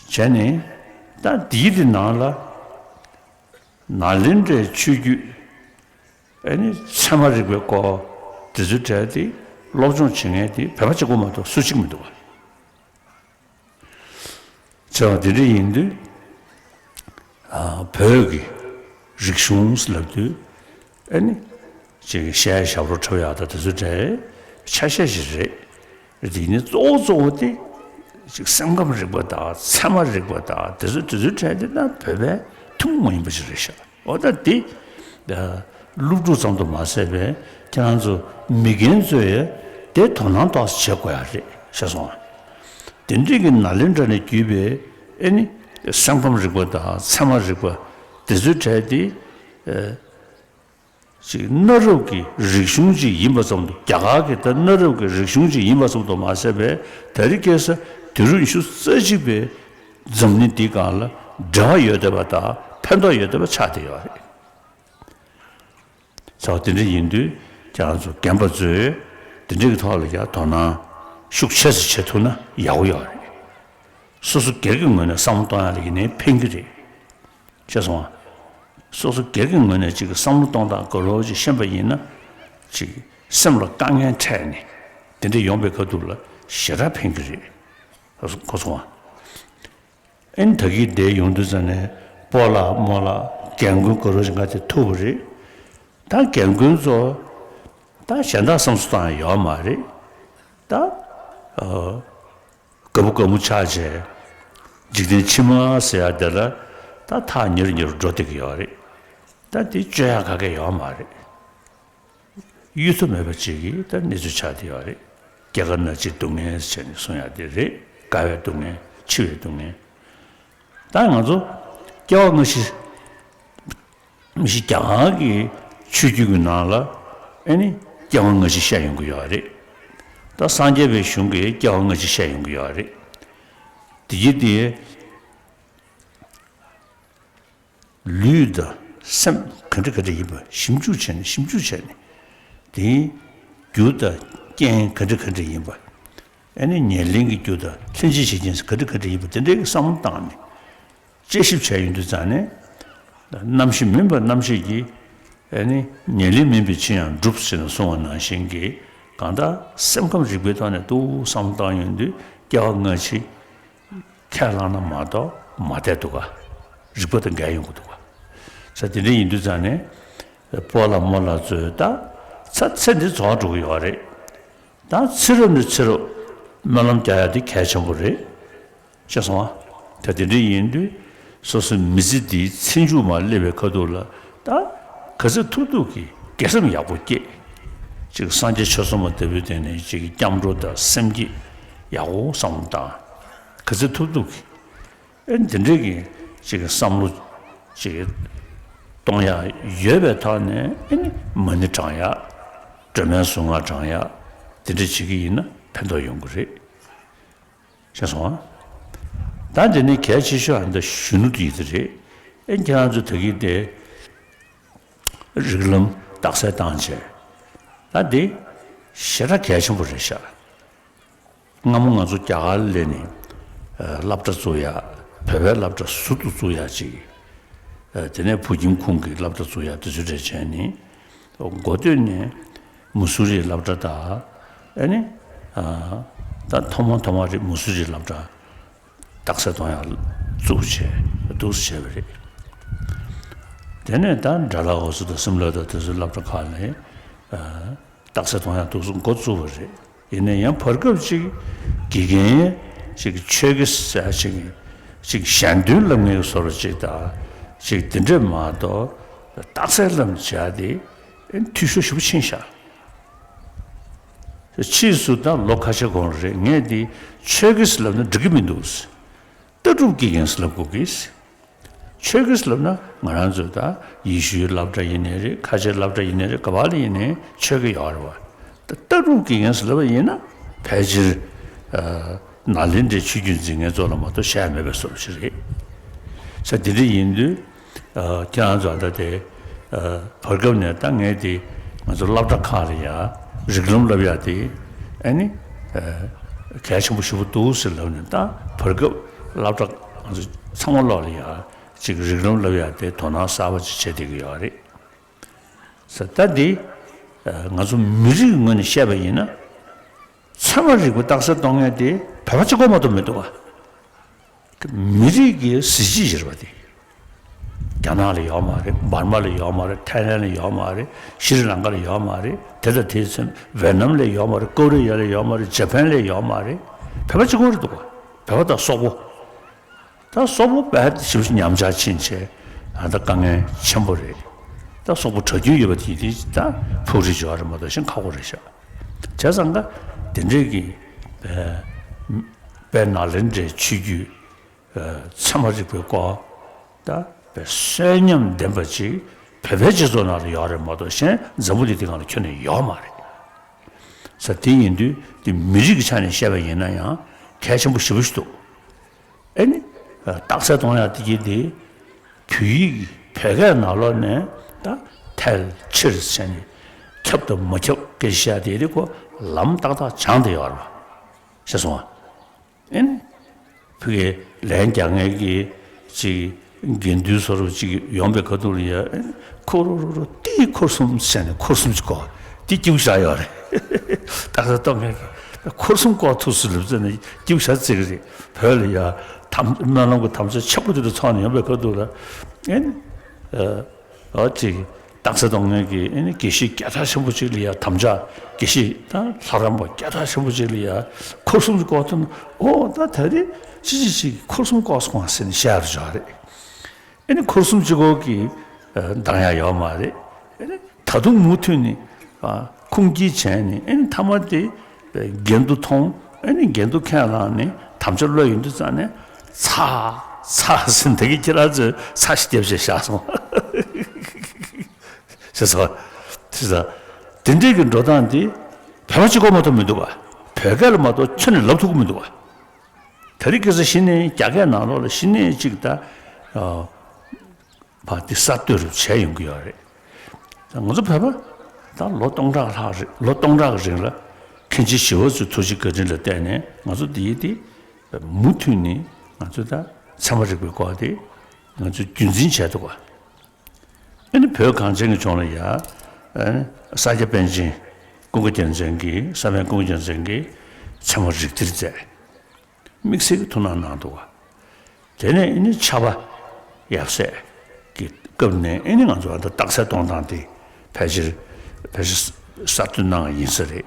བྱས་ནས་ད་འདིའི་དེ་ནང་ལ་ནཱ་ལེནྡྲའི་ཆོས་བརྒྱུད་ཨ་ནི་ཚད་མ་རིག་པའི་སྐོར་དེ་ཚོའི་གྲས་དེ་སློབ་སྦྱོང་བྱེད་མཁན་དེ་བོད་པ་གཅིག་པོ་མ་གཏོགས་སུ་གཅིག་མི་འདུག་བ། བྱས་པ་དེ་འདྲ་ཡིན་དུས་ཨ་བོད་ཀྱི་རིག་གཞུང་ལབ་དུས་ཨ་ནི་ཅིག་གཞས་ཞབས་བྲོ་འཁྲབ་ཡག་དང་དེ་ཚོའི་གྲས་ཆ་ཤས་ཤིག་རེད། དེ་ནི་གཙོ་བོ་གཙོ་བོ་དེ་ཅིག་སེམས་ཁམས་རིག་པ་དང་ཚད་མ་རིག་པ་དང་དེ་ཚོ་དེ་ཚོའི་གྲས་དེ་ད་བོད་པའི་ཐུན་མོང་མ་ཡིན་པ་ཞིག་རེད་ཤག་འོ་ད་དེ་སློབ་ཕྲུག་ཙམ་དུ་མ་ཟད་པའི་ཁྱེད་རང་ཚོ་མི་རྒན་ཚོས་དེ་དོ་སྣང་ཏོག་ཙམ་བྱེད་དགོས་ཡ་རེད་ཤག་སོང་ང་། དེ་འདྲས་ཀྱི་ནཱ་ལེནྡྲ་ནས་བརྒྱུད་པའི་ཨེ་ནི་སེམས་ཁམས་རིག་པ་དང་ཚད་མ་རིག་པ་དེ་ཚོའི་གྲས་དེ་ཨེ། ཅིག་གནའ་རབས་ཀྱི་རིག་གཞུང་ཅིག་ཡིན་པ་ཙམ་དུ། རྒྱ་གར་གྱི་ད་གནའ་རབས་ཀྱི་རིག་གཞུང་ཅིག་ཡིན་པ་ཙམ་དུ་མ་ཟད་པའི་དེ་རིང་ཁ་སང་དུས་རབས་ཉི་ཤུ་རྩ་གཅིག་པའི་འཛམ་གླིང་འདིའི་སྒང་ལ་འབྲེལ་བ་ཡོད་བསྡད་པ་དང་ཕན་ཐོགས་ཡོད་བསྡད་པ་ཆགས་བསྡད་ཡོད་རེད། ཚ་བ་དེ་འདྲ་ཡིན་དུས་ཁྱེད་རང་ཚོ་རྒན་པ་ཚོས་ འདི་འདྲའི་གི་ཐོག་ལ་ཡང་དོ་སྣང་ཤུགས་ཆེ་ཙམ་བྱེད་ཐུབ་ན་ཡག་པོ་ཡོད་རེད། སོ་སོ་སྒེར་གྱི་ངོས་ནས་བསམ་བློ་གཏོང་ཡག་ལ་ཡིན་ནའི་ཕན་གྱི་རེད། ཤེས་སོང་ང་། སོ་སོ་སྒེར་གྱི་ངོས་ནས་ཅིག་བསམ་བློ་གཏོང་སྟངས་ག་རེ་ཅིག་ཤེས་པ་ཡིན་ན། ཅིག་སེམས་ལ་དཀའ་ངལ་འཕྲད་ནས་དེ་འདྲ་ཡོང་པའི་ཁ་ཐུག་ལ་ཞེ་དྲག་ཕན་གྱི་རེད། གོ་སོང་ང་། ཨེ་ནི་ད་གིན་བསྡད་ཡོང་དུས་ཙམ་ནས་སྤོ་ལགས་རྨོ་ལགས་རྒན་རྒོན་ག་རེ་ཅིག་ང་དེ་ཐུག་པ་རེད། ད་རྒན་རྒོན་ཚོ་ད་གཞན་དག་བསམ་བློ་གཏོང་ཡག་ཡོད་མ་རེད། ད་ཨ། དགའ་པོ་དགའ་མོ་ཆགས་བྱས། འཇིག་རྟེན་ཕྱི་མ་ཟེར་ཡག་དེ་ལ་ད་ཐག་ཉེ་རུ་ཉེ་རུ་འགྲོ་བསྡད་ཀྱི་ཡོད་རེད། ད་དེ་བཅོས་ཡག་ག་གེ་ཡོད་མ་རེད། གཡོལ་ཐབས་མེད་པ་ཅིག་གི་ད་གནས་ཚུལ་ཆགས་བསྡད་ཡོད་རེད། སྐྱེ་རྒ་ན་འཆིའི་སྡུག་བསྔལ་ཟེར་ནས་གསུང་ཡག་དེ་རེད། རྒ་བའི་སྡུག་བསྔལ། འཆི་བའི་སྡུག་བསྔལ། ད་ང་ཚོ་སྐྱེ་བ་སྔ་ཕྱི། མི་ཤི་རྒྱ་གར་གྱི་ཆོས་བརྒྱུད་ཀྱི་ནང་ལ་ཨེ་ནི་སྐྱེ་བ་སྔ་ཕྱི་བཤད་ཡོང་གི་ཡོད་རེད། ད་སངས་རྒྱས་པའི་གཞུང་གིས་སྐྱེ་བ་སྔ་ཕྱི་བཤད་ཡོང་གི་ཡོད་རེད། དེ་གྱིས་དེ་ལུས་དང་སེམས་ག་འདྲ་ག་འདྲ་ཡིན་པ་ཞིབ་འཇུག་བྱས་ནས་ཞིབ་འཇུག་བྱས་ནས། དེའི་རྒྱུ་དང་རྐྱེན་ག་འདྲ་ག་འདྲ་ཡིན་པ། ཨེ་ནི་ཉེར་ལེན་གྱི་རྒྱུ་དང་ལྷན་ཅིག་བྱེད་རྐྱེན་ག་འདྲ་ག་འདྲ་ཡིན་པ་དེ་འདྲའི་བསམ་བློ་བཏང་ནས། དཔྱད་ཞིབ་བྱས་ཡོང་དུས་ཙང་ནས། རྣམ་ཤེས་མིན་པ་རྣམ་ཤེས་ཀྱིས། ཨེ་ནི་ཉེར་ལེན་མིན་པའི་ཕྱིར་ཡང་འགྲུབ་ཟེར་ནས་གསུངས་པ་ནང་བཞིན་གྱི། གང་ལྟར་སེམས་ཁམས་རིག་པའི་ཐོག་ནས་ཏོག་ཙམ་བསམ་བློ་བཏང་ཡོང་དུས་སྐྱེ་བ་སྔ་ཕྱི་ཁས་བླངས་ན་མ་གཏོགས་མ་བསྡད་འདུག་ག། རིག་པ་དང་འགལ་ཡོང་གི་འདུག་ག། ས་དེ་འདྲ་ཡིན་དུས་ཙང་ནས། སྤོ་ལགས་རྨོ་ལགས་ཚོས་ད་ཚ་ཚེ་འདི་རྫོགས་འགྲོ་གི་ཡོད་རེད། ད་ཚེ་རབས་ནས་ཚེ་རབས་སྨོན་ལམ་རྒྱག་ཡག་འདི་གལ་ཆེན་པོ་རེད། ཤེས་སོང་ང་། ད་དེ་འདྲ་ཡིན་དུས་སོ་སོའི་མི་ཚེ་འདིའི་ཚེ་མཇུག་མར་སླེབས་པའི་ཁ་ཐུག་ལ་ད་ག་ཚོད་ཐུབ་ཐུབ་ཀྱིས་དགེ་སེམས་ཡག་པོ་བསྐྱེད། ཅིག་སངས་རྒྱས་ཆོས་གསུམ་པ་ལྟ་བུའི་སྟེང་ནས་ཅིག་སྐྱབས་འགྲོ་དང་སེམས་བསྐྱེད་ཡག་པོ་བསམ་བློ་བཏང་། ག་ཚོད་ཐུབ་ཐུབ་ཀྱིས། ཨེ་འདི་འདྲའི་གི་ཅིག་བསམ་བློ་ཅིག་གཏོང་ཡག་ཡོད་པའི་ཐོག་ནས། ཨེ་ནི་མ་ཎི་བགྲང་ཡག། སྒྲོལ་མའི་གཟུངས་སྔགས་བགྲང་ཡག། འདི་འདྲ་བྱེད་ཀྱི་ཡིན་ན་ཕན་ཐོགས་ཡོང་གི་རེད། ཤེས་སོང་ང་། ད་འདི་ནི་གལ་ཆེ་ཤོས་ཨ་ནི་ད་གཞོན་ནུ་དེ་ཡིན་དེ་རེད། ཨེ་ཁྱེད་རང་ཚོ་ད་གིན་དེ་རིགས་ལམ་རྟགས་གསལ་བཏང་བྱས། ད་འདི་ཞེ་དྲག་གལ་ཆེན་པོ་རེད་ཤག། སྔ་མོ་ང་ཚོ་རྒྱ་གར་སླེབས་ནས་ཨ་སློབ་གྲྭ་བཙུགས་ཡག། བོད་པའི་སློབ་གྲྭ་ཟུར་དུ་བཙུགས་ཡག་ཅིག། ཨ་དེ་ནས་བོད་ཁྱིམ་ཁོངས་ཀྱི་སློབ་གྲྭ་བཙུགས་ཡག་དེ་ཚོ་རེད་བྱས་ནས། འགོ་སྟོད་ནས་མུ་སུ་རིའི་སློབ་གྲྭ་དང་། ཨ་ནི་ཨ་ད་ཐོག་མ་ཐོག་མ་རེད། མུ་སུ་རིའི་སློབ་གྲྭ་རྟགས་གསལ་གཏོང་ཡག་བཙུགས་བྱས་འདུག་སེ་བྱས་པ་རེད། དེ་ནས་ད་དགྲ་ལྷ་འོད་ཟེར་དང་སིམ་ལ་དང་དེ་ཚོའི་སློབ་གྲྭ་ཁག་ནས་ཨ་རྟགས་གསལ་གཏོང་ཡག་འདུག་སེ་འགོ་བཙུགས་པ་རེད། ཡིན་ན་ཡང་བར་སྐབས་ཅིག་དགེ་རྒན་ཅིག་ཆོས་དགེ་ཟེར་ཅིག་ཅིག་གཞན་དོན་བསླབ་མཁན་བཟོ་འདྲ་ཅིག་དང་། ཅིག་དེ་འདྲས་མ་གཏོགས་རྟགས་གསལ་བསླབ་བྱ་དེ་འཐུས་ཤོར་ཞེ་པོ་ཕྱིན་ཤག། ཕྱིས་སུ་ད་ལོ་ཁ་ཤས་གོང་རེད། ངས་འདི་ཆོས་དགེ་བསླབ་ན་འགྲིག་གི་མི་འདུག། ལྟ་གྲུབ་དགེ་རྒན་བསླབ་དགོས་ཀྱི། ཆོས་དགེ་ལབ་ན་ང་རང་ཚོ་ད་ཡེ་ཤུའི་སློབ་གྲྭ་ཡིན་ནའི་རེད། ཁ་ཆེའི་སློབ་གྲྭ་ཡིན་ནའི་རེད། ག་པ་ལ་ཡིན་ནའི་ཆོས་དགེ་ཡོད་རེད་བ། ད་ལྟ་གྲུབ་དགེ་རྒན་ཟེར་ལབ་པ་ཡིན་ན་ཕལ་ཆེར་ཨ་ནཱ་ལེནྡྲའི་ཆོས་བརྒྱུད་འཛིན་མཁན་ཚོ་ལ་མ་གཏོགས་བཤད་ཡ་མེད་པའི་བཟོ་འདྲ་ཞིག་རེད། ས་དེ་འདྲ་ཡིན་དུས་ཨ་ཁྱེད་རང་ཚོ་ད་དེ་ཨ་བར་སྐབས་ནས་ད་ངས་དེ་ང་ཚོ་སློབ་གྲྭ་ཁག་ལ་ཡ་རིགས་ལམ་བསླབ་ཡ་དེ་ཨ་ནི་ཨ་གལ་ཆེན་པོ་ཞེ་པོ་འདུག་ཟེར་ལབ་ནས། ད་བར་སྐབས་སློབ་གྲྭ་ང་ཚོ་ཚང་མ་ལོག་ལ་ཡ་ཅིག་རིགས་ལམ་བསླབ་ཡ་དེ་དོ་སྣང་གསར་པ་ཅིག་བྱེད་བསྡད་ཀྱི་ཡོད་རེད། ས་ད་འདི་ང་ཚོ་མི་རིགས་ཀྱི་ངོས་ནས་བཤད་པ་ཡིན་ན། ཚད་མ་རིག་པའི་རྟགས་གསལ་གཏོང་མཁན་དེ་བོད་པ་གཅིག་པོ་མ་གཏོགས་མི་འདུག་ག། མི་རིགས་ཀྱི་གཟི་བརྗིད་ཟེར་བ་དེ། རྒྱ་ནག་ལ་ཡོད་མ་རེད། འབར་མ་ལ་ཡོད་མ་རེད། ཐའི་ལན་ལ་ཡོད་མ་རེད། ཤྲི་ལང་ཀ་ལ་ཡོད་མ་རེད། དེ་དང་དེའི་མཚུངས་ཝེ་ནམ་ལ་ཡོད་མ་རེད། ཀོ་རི་ཡ་ལ་ཡོད་མ་རེད། ཇ་པན་ལ་ཡོད་མ་རེད། བོད་པ་གཅིག་པོ་རེད་འདུག་ག། བོད་པ་དང་སོག་པོ། ད་སོག་པོ་དཔེ་ཞེ་པོ་ཅིག་ཉམས་ཆག་ཕྱིན་བྱས། ཨ་ད་དཀའ་ངལ་ཆེན་པོ་རེད། ད་སོག་པོ་གྲགས་རྒྱུན་ཡོད་པ་དེ་དེ་ད་ཕུགས་རེ་ཞུ་བ་རེད་མ་གཏོགས་གཞན་ཁག་པོ་རེད་ཤག། བྱས་ཙང་ཀ་དེ་འདྲའི་གི་དཔེ་དཔེ་ནཱ་ལེནྡྲའི་ཆོས་བརྒྱུད་ཚད་མ་རིག་པའི་སྐོར་ད་དཔེ་གསོན་ཉམས་ལྡན་པ་ཅིག་བོད་པའི་སྤྱི་ཚོགས་ནང་ལ་ཡོད་རེད་མ་གཏོགས་གཞན་འཛམ་བུ་གླིང་འདི་སྒང་ལ་ཁྱོན་ནས་ཡོད་མ་རེད། ས་དེ་ཡིན་དུས་དེ་མི་རིགས་ཀྱི་ཆ་ནས་བཤད་པ་ཡིན་ན་ཡང་གལ་ཆེན་པོ་ཞེ་པོ་ཞིག་འདུག། ཨེ་ནི། རྟགས་གསལ་གཏོང་ཡག་དེ་གྱིས་དེ། བོད་ཡིག་བོད་སྐད་ནང་ལོགས་ནས་ད་ཐལ་ཕྱིར་ཟེར་ནས་ཁྱབ་དང་མ་ཁྱབ་སྐད་ཆ་བཤད་དེ་རེད་ཁོ། ལམ་ཏག་ཏག་སྦྱངས་བསྡད་ཡོད་རེད་པ། ཤེས་སོང་ང་། ཨེ་ནི། ཕ་གིའི་ལན་རྒྱག་མཁན་གྱི་ཅིག་དགེ་འདུན་བཟོ་འདྲ་ཅིག་ཡོང་པའི་ཁ་ཐུག་ལ་ཡ། ཨེ་ནི་ཁོ་རོ་རོ་རོ་ཏི་འཁོར་གསུམ་བྱས་ནས་འཁོར་གསུམ་ཅིག་བསྐོར། འདི་སྐྱིད་པོ་ཞེ་དྲག་ཡོད་རེད། སྟག་ཚང་སྟོན་མཁན་གྱིས་འཁོར་གསུམ་བསྐོར་ཐུབ་ཟེར་ལབ་ཙང་ནི་སྐྱིད་པོ་ཞེ་དྲག་བརྩི་གི་རེད། བོད་ལ་ཡ་དམ་སྨོན་ལམ་གྱི་དམ་བཅའ་ཆེན་པོ་དེ་འདྲ་ཚོགས་ནས་ཡོང་པའི་ཁ་ཐུག་ལ། ཨེ་ནི། ཨ། ཨོ་ཅིག་སྟག་ཚང་སྟོན་མཁན་གྱིས་ཨེ་ནི་དགེ་བཤེས་སྐད་གྲགས་ཆེན་པོ་ཅིག་ལ་ཡ་དམ་བཅའ། དགེ་བཤེས་ད་ལྷ་རམས་པ་སྐད་གྲགས་ཆེན་པོ་ཅིག་ལ་ཡ་འཁོར་གསུམ་བསྐོར་ཐུབ་ན། ཨོ་ད་ད་རེས་ཅི་ཅི་ཅིག་འཁོར་གསུམ་བསྐོར་སོང་བ་ཟེར་ནས་བཤད་རུ་བྱུང་བ་རེད། ཨེ་ནི་འཁོར་གསུམ་གཅིག་པོ་གི་ཨ་འདང་ཡ་ཡོད་མ་རེད། ཨེ་ནི་ད་དུང་མུ་མཐུད་ནས་ཨ་ཁུངས་སྐྱེལ་བྱས་ནས། ཨེ་ནི་མཐའ་མ་དེ་འགལ་འདུ་མཐོང་། ཨེ་ནི་འགལ་འདུ་ཁས་བླངས་ནས་དམ་བཅའ་བློ་ཡིན་དུས་ཙང་ནས་ཚ་ཚ་ཟེར་འདི་གི་ཁྱེད་རང་ཚོས་ཚ་ཞིག་རྒྱབ་བྱས་བཞག་སོང་། ཤེས་སོང་། ཤེས་སོང་། དེ་འདྲའི་གི་འགྲོ་སྟངས་འདི་བོད་པ་གཅིག་པོ་མ་གཏོགས་མི་འདུག་ག་བོད་སྐད་ལ་མ་གཏོགས་ཁྱོན་ནས་ལབ་ཐུབ་ཀྱི་མི་འདུག་ག་དེ་རིང་ཁ་སང་གཞི་ནས་རྒྱ་སྐད་ནང་ལོགས་ལ་གཞི་ནས་གཅིག་ད་ཨ་ཕར་འདི་གསར་གཏོད་རུ་བྱས་ཡོང་གི་ཡོད་རེད། ད་ང་ཚོ་བོད་པ་ད་ལོ་སྟོང་ཕྲག་ལྷག་རེད། ལོ་སྟོང་ཕྲག་གི་རིང་ལ་མཁན་ཆེན་ཞི་བ་འཚོའི་ཐུགས་རྗེ་བཀའ་དྲིན་ལ་བརྟེན་ནས་ང་ཚོ་འདི་ཡི་འདི་མུ་མཐུད་ནས་ང་ཚོ་ད་ཚད་མ་རིག་པའི་སྐོར་དེ་ང་ཚོ་རྒྱུན་འཛིན་བྱས་འདུག་ག་ཨ་ནི་བོད་གངས་ཅན་གྱི་ལྗོངས་ལ་ཡ། ཨ་ནི་ས་སྐྱ་པཎ་ཆེན་ཀུན་དགའ་རྒྱལ་མཚན་གྱིས། ས་པཎ་ཀུན་དགའ་རྒྱལ་མཚན་གྱིས་ཚད་མ་རིགས་གཏེར་མཛད། དམིགས་བསལ་གྱི་ཐུགས་སྣང་གནང་འདུག་ག་དེ་ནས་ཨ་ནི་ཕྱྭ་པ་ཡབ་སྲས་ཀྱི་སྐབས་ནས་ཨ་ནི་ང་ཚོ་ཨ་ད་རྟགས་གསལ་གཏོང་སྟངས་དེ་ཕལ་ཆེར་ཕལ་ཆེར་གསར་གཏོད་གནང་བ་ཡིན་ས་རེད།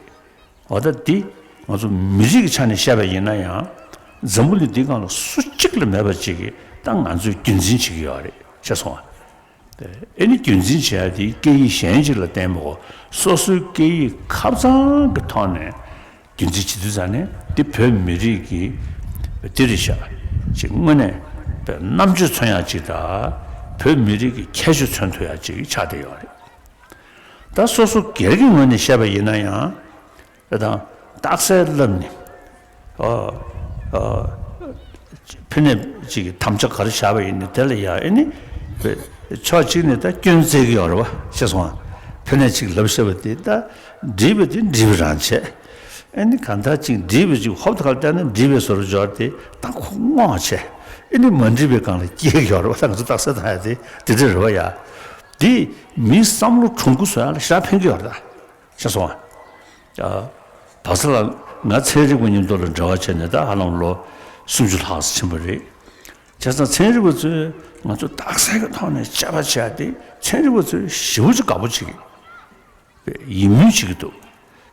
འོ་ད་འདི་ང་ཚོ་མི་རིགས་ཀྱི་ཆ་ནས་བཤད་པ་ཡིན་ན་ཡང་། འཛམ་བུ་གླིང་འདིའི་སྒང་ལ་སུ་གཅིག་ལས་མེད་པ་ཅིག་གིས་ད་ང་ཚོས་རྒྱུན་འཛིན་བྱེད་ཀྱི་ཡོད་རེད། ཤེས་སོང་ང་། ཨེ་ནི་རྒྱུན་འཛིན་བྱེད་ཡ་དེ་སྐད་ཡིག་གཞན་ཅིག་ལ་བརྟེན་པའོ། སོ་སོའི་སྐད་ཡིག་ཁ་གཙང་གི་ཐོག་ནས་རྒྱུན་འཛིན་བྱེད་དུས་ཙང་ནས། འདི་བོད་མི་རིགས་ཀྱི་འདི་རེད་ཤག་ཅིག་དངོས་གནས་བོད་རྣམ་དཔྱོད་མཚོན་ཡ་ཅིག་དང་། བོད་མི་རིགས་ཀྱི་ཁྱད་ཆོས་མཚོན་ཐུབ་ཡ་ཅིག་ཆགས་བསྡད་ཡོད་རེད། ད་སོ་སོ་སྒེར་གྱི་ངོས་ནས་བཤད་པ་ཡིན་ན་ཡང་། དེ་དང་རྟགས་གསལ་བསླབས་ནས། ཨ་ཨ་ཕ་ནས་ཅིག་དམ་བཅའ་ག་རེ་བཞག་པ་ཡིན་ནའི་དེ་ལ་ཡ་ཨེ་ནི་ཕྱོགས་གཅིག་ནས་ད་སྐྱོན་བཙལ་གྱི་ཡོད་རེད་པ། ཤེས་སོང་ང་། ཕ་ནས་ཅིག་ལབ་བཤད་པ་དེ་ད་འགྲིག་པ་དེ་འགྲིག་པ་རང་བྱས། ཨེ་ནི་གང་ལྟར་ཅིག་འགྲིག་པ་ཅིག་ཧོབ་ཏེ་ག་ལ་བལྟས་ན་འགྲིག་པའི་བཟོ་འདྲ་འཇོག་དེ་ད་ཁོ་བསྔོགས་བྱས། ཨེ་ནི་མ་འགྲིག་པའི་སྒང་ལ་སྐྱེལ་གྱི་ཡོད་རེད་པ། ད་ང་ཚོ་རྟགས་གསལ་བཏང་ཡ་དེ་དེ་འདྲ་རེད་པ་ཡ། དེ་མིའི་བསམ་བློ་གྲུང་པོ་བཟོ་ཡ་ལ་ཞེ་དྲག་ཕན་གྱི་ཡོད་རེད་ད། ཤེས་སོང་ང་། ཨ། བ་ཚ་ལགས་ང་ཚན་རིག་པ་མཉམ་དུ་ལ་འབྲེལ་བ་བྱས་ནས་ད་ཧ་ལམ་ལོ་སུམ་ཅུ་ལྷག་ཙམ་ཕྱིན་པ་རེད། བྱས་ཙང་ཚན་རིག་པ་ཚོས་ང་ཚོ་རྟགས་གསལ་གྱི་ཐོག་ནས་དཔྱད་པ་བྱས་ཏེ། ཚན་རིག་པ་ཚོས་ཞེ་པོ་ཅིག་དགའ་པོ་བྱེད་ཀྱི་ཡིད་སྨོན་བྱེད་ཀྱི་འདུག་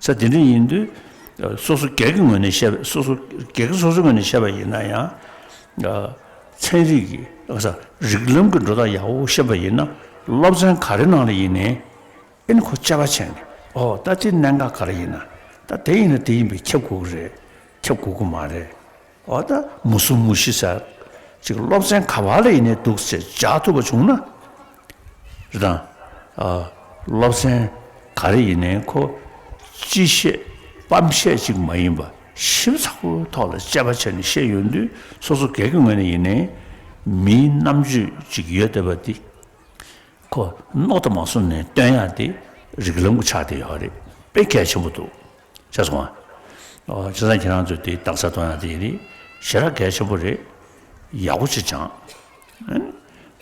ས། དེ་འདྲ་ཡིན་དུས་སོ་སོ་སྒེར་གྱི་ངོས་ནས་བཤད་པ། སོ་སོ་སྒེར་གྱི་སོ་སོའི་ངོས་ནས་བཤད་པ་ཡིན་ན་ཡང་། ཚན་རིག་གི་ཨ་ས་རིགས་ལམ་གྱི་འགྲོ་སྟངས་ཡག་པོ་ཤེས་པ་ཡིན་ན། སློབ་ཚན་ག་རེ་ནང་ལ་ཡིན་ནའི། ཨེ་ནི་ཁོ་དཔྱད་པ་བྱས་ནས། ཨོ་ད་དེ་གནད་འགག་ག་རེ་ཡིན་ན། ད་དེ་ཡིན་ན་དེ་ཡིན་པས་ཁྱབ་དགོས་ཀྱི་རེད། ཁྱབ་དགོས་ཀྱི་མ་རེད། ཨོ་ད་མུ་གསུམ་མུ་བཞི་ཟེར་ཅིག་སློབ་ཚན་ག་པ་ལ་ཡིན་ནའི་འདུག་ཟེར་སྦྱར་ཐུབ་པ་བྱུང་ན། རེད་དང་། ཨ། སློབ་ཚན་ག་རེ་ཡིན་ནའི་ཁོ་སྤྱི་བཤད་སྤམ་བཤད་ཅིག་མ་ཡིན་པ་ཞིབ་ཚགས་པོའི་ཐོག་ལ་དཔྱད་པ་བྱས་ནས་བཤད་ཡོང་དུས། སོ་སོ་སྒེར་གྱི་ངོས་ནས་ཡིན་ནའི་མིའི་རྣམ་དཔྱོད་ཅིག་ཡོད་བསྡད་པ་འདི། ཁོ་མནོ་དང་མ་བསམ་ནས་སྟོན་ཡག་དེ་རིགས་ལམ་གྱི་ཆ་དེ་ཡོད་རེད། དཔེ་གལ་ཆེན་པོ་འདུག་ཤེས་སོང་ང་། ཨོ། བྱས་ཙང་ཁྱེད་རང་ཚོས་དེ་རྟགས་གསལ་གཏོང་ཡག་དེ་ཡིན་ནི་ཞེ་དྲག་གལ་ཆེན་པོ་རེད། ཡག་པོ་ཅིག་སྦྱངས། ཨ་ནི་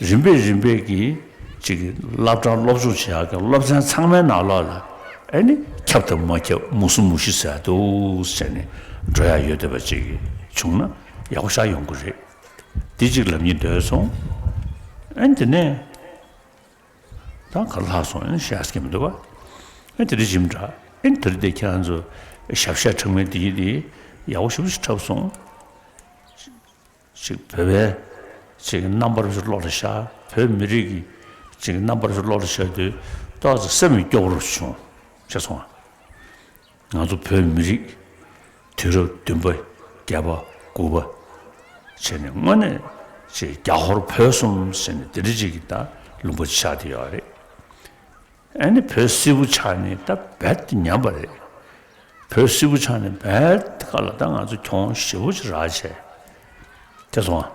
རིམ་པས་རིམ་པས་ཀྱིས་ཅིག་སློབ་གྲྭ་སློབ་སྦྱོང་བྱེད་ཡག་གི་སློབ་ཚན་ཚང་མའི་ནང་ལོགས་ལ། ཨ་ནི་ཁྱབ་དང་མ་ཁྱབ་མུ་གསུམ་མུ་བཞི་ཟེར་འདུག་ཟེར་ནས་འགྲོ་ཡག་ཡོད་བསྡད་པ་ཅིག་བྱུང་ན་ཡག་པོ་ཞེ་དྲག་ཡོང་གི་རེད། དེ་གཅིག་ལབ་སྙིང་འདོད་སོང་། ཨ་ནི་དེ་ནས། ད་ག་ལྷག་སོང་ཡང་བཤད་ཀྱི་མི་འདུག་པ། ཨེ་དེ་རིང་ཞིམ་འདྲ། ཨེ་དེ་རིང་དེ་ཁྱེད་རང་ཚོ་ཞབས་ཞུ་འཁྲབ་མཁན་དེ་ཡིན་དེ་ཡག་པོ་ཞེ་པོ་ཞིག་འཁྲབ་སོང་། ཅིག་བོད་པའི་ཅིག་རྣམ་པར་ཞིག་བློ་ལ་ཤར། བོད་མི་རིགས་ཀྱི་ཅིག་རྣམ་པར་ཞིག་བློ་ལ་ཤར་དུས་ཏོག་ཙམ་སེམས་སྐྱོ་པོ་རུ་བྱུང་། ཤེས་སོང་ང་། ང་ཚོ་བོད་མི་རིགས་དུས་རབས་བདུན་པ་བརྒྱད་པ་དགུ་པ་བྱས་ནས་དངོས་གནས་ཅིག་རྒྱ་ཧོར་བོད་གསུམ་ཟེར་ནས་དེ་འདྲ་ཅིག་གི་ད་ལུང་པ་ཅིག་ཆགས་བསྡད་ཡོད་རེད། ཨ་ནི་བོད་སིལ་བུ་ཆགས་ནས་ད་རྦད་དེ་ཉམས་པ་རེད། བོད་སིལ་བུ་ཆགས་ནས་རྦད་དེ་ཁ་ལ་ད་ང་ཚོ་གྱོང་ཞེ་པོ་ཅིག་རག་བྱས། དེ་སོང་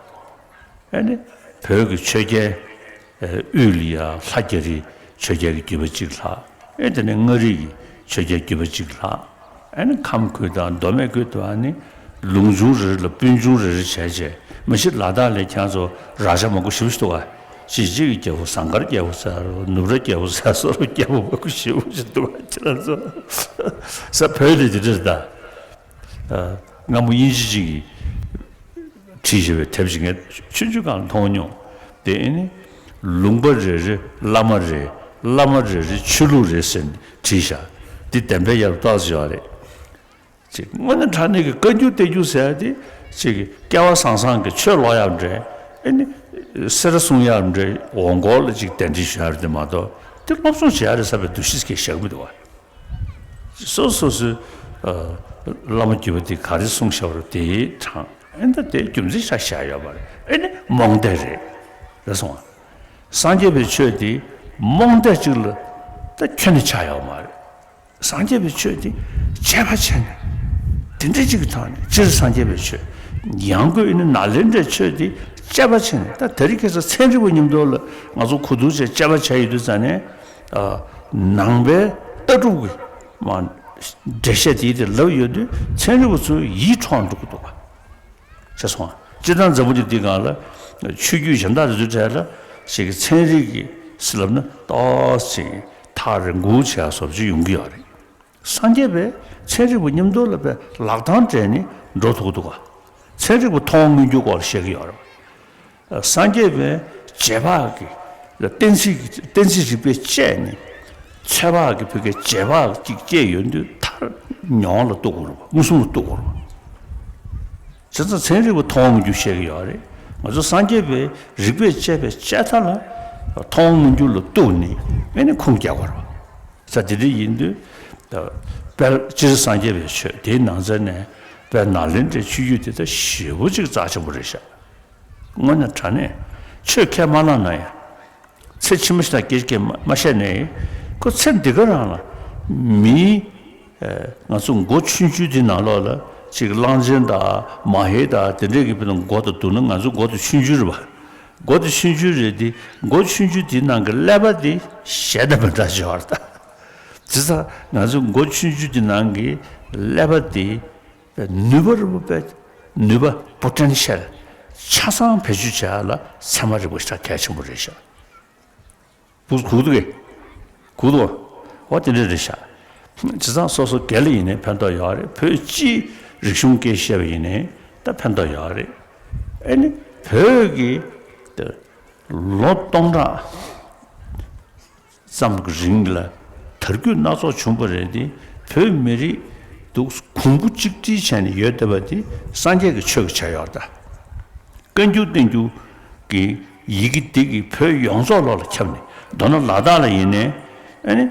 ཨ་ནི་བོད་ཀྱི་ཆོས་རྒྱལ་དབུས་ལ་ཡ་ལྷ་རྒྱ་རིའི་ཆོས་རྒྱལ་གྱི་བརྒྱུད་པ་གཅིག་ལྷག་ཨེ་དེ་ནས་མངའ་རིས་ཀྱི་ཆོས་རྒྱལ་བརྒྱུད་པ་གཅིག་ལྷག་ཨ་ནི་ཁམས་ཁུལ་དང་མདོ་སྨད་ཁུལ་དུ་ཨ་ནི་ལུང་ཆུང་རེ་རེ་ལ་སྤུན་ཆུང་རེ་རེ་བྱས་བྱས། མ་གཞི་ལ་དྭགས་ལ་ཁྱེད་ཚོ་ར་ཤ་མང་པོ་ཞེ་པོ་ཞིག་འདུག་ག་གཅིག་གཅིག་གི་རྒྱལ་པོ་ཟངས་དཀར་རྒྱལ་པོ་ཟེར་རོ། ནུབ་ར་རྒྱལ་པོ་ཟེར་སོགས་ར་རྒྱལ་པོ་མང་པོ་ཞེ་པོ་ཞིག་འདུག་ག་ཁྱེད་རང་ཚོ་ས་བོད་དེ་དེ་འདྲ་ད། སྔ་མོ་དབྱིན་ཇི་གཅིག་གིས་བྲིས་བཞག་པའི་དེབ་ཅིག་ངས་ཆུང་ཆུང་སྒང་ལ་མཐོང་མྱོང་། དེ་ཨེ་ནི་ལུང་པ་རེ་རེ་བླ་མ་རེ། བླ་མ་རེ་རེ་ཆོས་ལུགས་རེ་ཟེར་ནས་བྲིས་བཞག་འདི་བདེན་པའི་ཡར་རྟགས་ཡོད་རེད། ཅིག་དངོས་གནས་དྲང་གནས་ཀྱི་བཀའ་འགྱུར་བསྟན་འགྱུར་ཟེར་ཡ་དེ་ཅིག་སྐལ་བ་བཟང་བཟང་གི་ཆོས་ཀློག་ཡག་འདྲ། ཨེ་ནི་སེ་ར་གསུང་ཡག་འདྲ། འོང་སྐོར་ལ་ཅིག་གདན་འདྲེན་ཞུ་ཡག་རེད་དེ་མ་གཏོགས། དེ་སློབ་སྦྱོང་བྱེད་ཡག་རེད་བསམ་པའི་འདུ་ཤེས་ཀྱིས་བཞག་གི་མི་འདུག་བ། སོ་སོ་སོའི་ཨ་བླ་མ་བརྒྱུད་པ་དེ་ག་རེ་གསུངས་བཞག་པ་རེད་དེ་དྲང་། ཨེ་ད་དེ་རྒྱུ་མཚན་ཆགས་བཞག་ཡོད་པ་རེད། ཨེ་ནི་རྨོངས་དད་རེད། རེད་སོང་ང་། སངས་རྒྱས་པའི་ཆོས་དེ་རྨོངས་དད་ཅིག་ལ་ད་ཁྱོན་ནས་ཆགས་ཡོད་མ་རེད། སངས་རྒྱས་པའི་ཆོས་དེ་དཔྱད་པ་བྱས་ནས། དེ་འདྲ་ཅིག་གི་ཐོག་ནས་སྤྱིར་སངས་རྒྱས་པའི་ཆོས། ཡང་སྒོས་ཨེ་ནི་ནཱ་ལེནྡྲའི་ཆོས་དེ་དཔྱད་པ་བྱས་ནས། ད་དེ་རིང་ཁ་སང་ཚན་རིག་པ་མཉམ་དུ་ལ་ང་ཚོ་གོ་བསྡུར་བྱས་དཔྱད་པ་བྱས་ཡོད་དུས་ཙང་ནས། ཨ་ནང་པའི་ལྟ་གྲུབ་ཀྱི་མ་འགྲེལ་བཤད་དེ་དེ་ལབ་ཡོད་དུས་ཚན་རིག་པ་ཚོ་ཡིད་འཕྲོག་འགྲོ་གི་འདུག་ག་ཤེས་སོང་ང་། སྤྱིར་བཏང་འཛམ་བུ་གླིང་འདི་སྒང་ལ་ཆོས་བརྒྱུད་གཞན་དག་དེ་ཚོའི་གྲས་ལ་ཞིག་གི་ཚན་རིག་གི་ཟེར་ལབ་ན་ཏོག་ཙམ་ཐག་རིང་པོ་བྱས་བཟོ་བཅོས་ཡོང་གི་ཡོད་རེད། སངས་རྒྱས་པས་ཚན་རིག་པ་མཉམ་དུ་ལ་པའི་ལག་གདང་སྦྲེལ་ནས་འགྲོ་ཐུབ་ཀྱི་འདུག་ག་ཚན་རིག་པ་མཐོང་བ་མངོན་གྱུར་སྐོར་ལ་བཤད་ཀྱི་ཡོད་རེད། སངས་རྒྱས་པའི་རྗེས་དཔག་གི་གཏན་ཚིགས་གཏན་ཚིགས་རིགས་པས་དཔྱད་ནས། ཚོད་དཔག་གི་བུ་གའི་རྗེས་དཔག་ཅིག་དཔྱད་ཡོང་དུས་མཐར་མྱོང་བ་ལ་གཏུག་དགོས་རེད་པ། མངོན་སུམ་ལ་གཏུག་དགོས་རེད་པ། བྱས་ཙང་ཚན་རིག་པ་མཐོང་བ་མངོན་གྱུར་བཤད་ཀྱི་ཡོད་རེད། ང་ཚོ་སངས་རྒྱས་པའི་རིགས་པས་དཔྱད་པའི་དཔྱད་མཐའ་ལ་མཐོང་བ་མངོན་གྱུར་ལ་གཏུགས་ནས་ཨེ་ནི་ཁུངས་རྒྱག་དགོས་རེད་པ། ས་དེ་འདྲ་ཡིན་དུས། དཔལ་སྤྱིར་སངས་རྒྱས་པའི་ཆོས་དེའི་ནང་ཚན་ནས་དཔལ་ནཱ་ལེནྡྲའི་ཆོས་བརྒྱུད་དེ་ད་ཞེ་པོ་ཅིག་རྩ་ཆེན་པོ་རེད་ཤག་དངོས་གནས་དྲང་གནས་ཆོས་ཁས་མ་བླངས་ན་ཡང་། ཚེ་ཕྱི་མ་ཞིག་དང་སྐད་ཆ་མ་བཤད་ནས། ཁོ་ཚེ་འདི་ག་རང་ལ་མིའི་ང་ཚོ་མགོ་ཆུང་ཆུང་དེ་ནང་ལོགས་ལ་ཅིག་གླང་ཆེན་དང་མ་ཧེ་དང་དེ་འདྲས་ཀྱི་བུ་ན་མགོ་དང་བསྡུར་ན་ང་ཚོ་མགོ་དང་ཆུང་ཆུང་རེད་པ། མགོ་དང་ཆུང་ཆུང་རེད་དེ། མགོ་ཆུང་ཆུང་དེའི་ནང་གི་ཀླད་པ་དེ་གཞན་དང་མི་འདྲ་ཞིག་ཡོད་རེད་ད། བྱས་ཙང་ང་ཚོ་མགོ་ཆུང་ཆུང་དེ་ནང་གི་ཀླད་པ་དེ་ནུས་པ་རུ་པའི་ནུས་པ་པོ་ཊེན་ཤལ་ཆ་ཚང་བེད་སྤྱོད་བྱེད་ཡག་ལ་ཚད་མ་རིག་པ་ཞེ་དྲག་གལ་ཆེན་པོ་རེད་ཤག་བུ་གུ་འདུག་གས། གུ་འདུག་འོ་དེ་འདྲ་རེད་ཤག་བྱས་ཙང་སོ་སོ་སྒེར་ལ་ཡིན་ནའི་ཕན་ཐོགས་ཡོད་རེད། བོད་སྤྱིའི་རིག་གཞུང་སྐད་བཤད་པ་ཡིན་ནའི་ད་ཕན་ཐོགས་ཡོད་རེད། ཨེ་ནི་བོད་ཀྱི་ལོ་སྟོང་ཕྲག་ཙམ་གྱི་རིང་ལ་དར་རྒུད་སྣ་ཚོགས་བྱུང་བ་རེད་དེ། བོད་མི་རིགས་འདུག་གོང་བུ་གཅིག་སྒྲིལ་བྱས་ནས་ཡོད་བསྡད་པ་དེ་སངས་རྒྱས་ཀྱི་ཆོས་ཀྱི་ཆ་ཡོད་རེད་ད། བཀའ་འགྱུར་བསྟན་འགྱུར་གྱི་ཡི་གེ་འདི་གིས་བོད་ཡོངས་རྫོགས་ལོགས་ལ་ཁྱབ་ནས། མདོར་ན་ལ་དྭགས་ལ་ཡིན་ནའི་ཨ་ནི།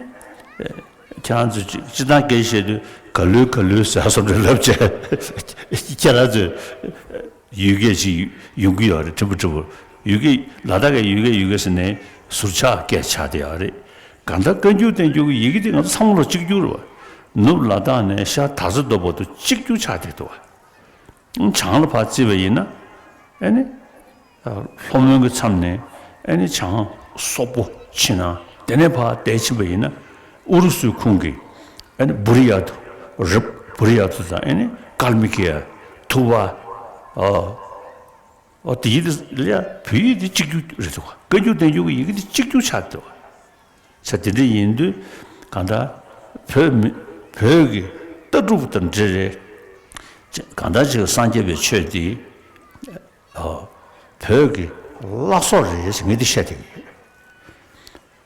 ཁྱེད་རང་ཚོས་སྤྱི་སྤྱི་བཏང་སྐད་བཤད་དུས་ག་ལུས་ག་ལུས་ཟེར་བསམ་བློ་ལབ་བྱས། ཁྱེད་རང་ཚོས་ཡུལ་སྐད་ཅིག་ཡོང་གི་ཡོད་རེད། ཕྲན་བུ་ཕྲན་བུ་ཡུལ་སྐད་ལ་དྭགས་ཀྱི་ཡུལ་སྐད་ཡུལ་སྐད་ཟེར་ནས་ཟུར་ཆག་སྐད་ཆགས་བསྡད་ཡོད་རེད། གང་ལྟར་བཀའ་འགྱུར་བསྟན་འགྱུར་གྱི་ཡི་གེ་དེ་ང་ཚོ་ཚང་མ་ལ་གཅིག་གྱུར་རེད་པ། ནུབ་ལ་དྭགས་ནས་ཤར་དར་རྩེ་མདོ་བར་དུ་གཅིག་གྱུར་ཆགས་བསྡད་འདུག་པ། བྱང་ལ་ཕར་བརྩིས་པ་ཡིན་ན། ཨེ་ནི། ལྷོ་མོན་གྱི་མཚམས་ནས་ཨེ་ནི་བྱང་སོག་པོ་ཕྱིན་ན། དེ་ནས་ཕར་བལྟས་ཕྱིན་པ་ཡིན་ན། ཨུ་རུ་སུའི་ཁོངས་ཀྱི་ཨེ་ནི་བུ་རི་ཡ་ཐུ། རི་བུ་རི་ཡ་ཐུ་དང་། ཨེ་ནི་ཀལ་མི་ཀི་ཡ། ཐུ་བ། ཨ་ཨོ་དེ་ཡི་དེ་ལ་བོད་ཡིག་དེ་གཅིག་གྱུར་རེད་འདུག་པ། བཀའ་འགྱུར་བསྟན་འགྱུར་གྱི་ཡི་གེ་དེ་གཅིག་གྱུར་ཆགས་འདུག་པ། ས་དེ་འདྲ་ཡིན་དུས་གང་ལྟར་བོད་མི་བོད་ཀྱི་ལྟ་གྲུབ་དང་འབྲེལ་རེད། གང་ལྟར་ཅིག་སངས་རྒྱས་པའི་ཆོས་འདི་ཨོ་བོད་ཀྱི་བླ་སྲོག་རེད་ཟེར་ངས་འདི་བཤད་བསྡད་ཀྱི་ཡོད།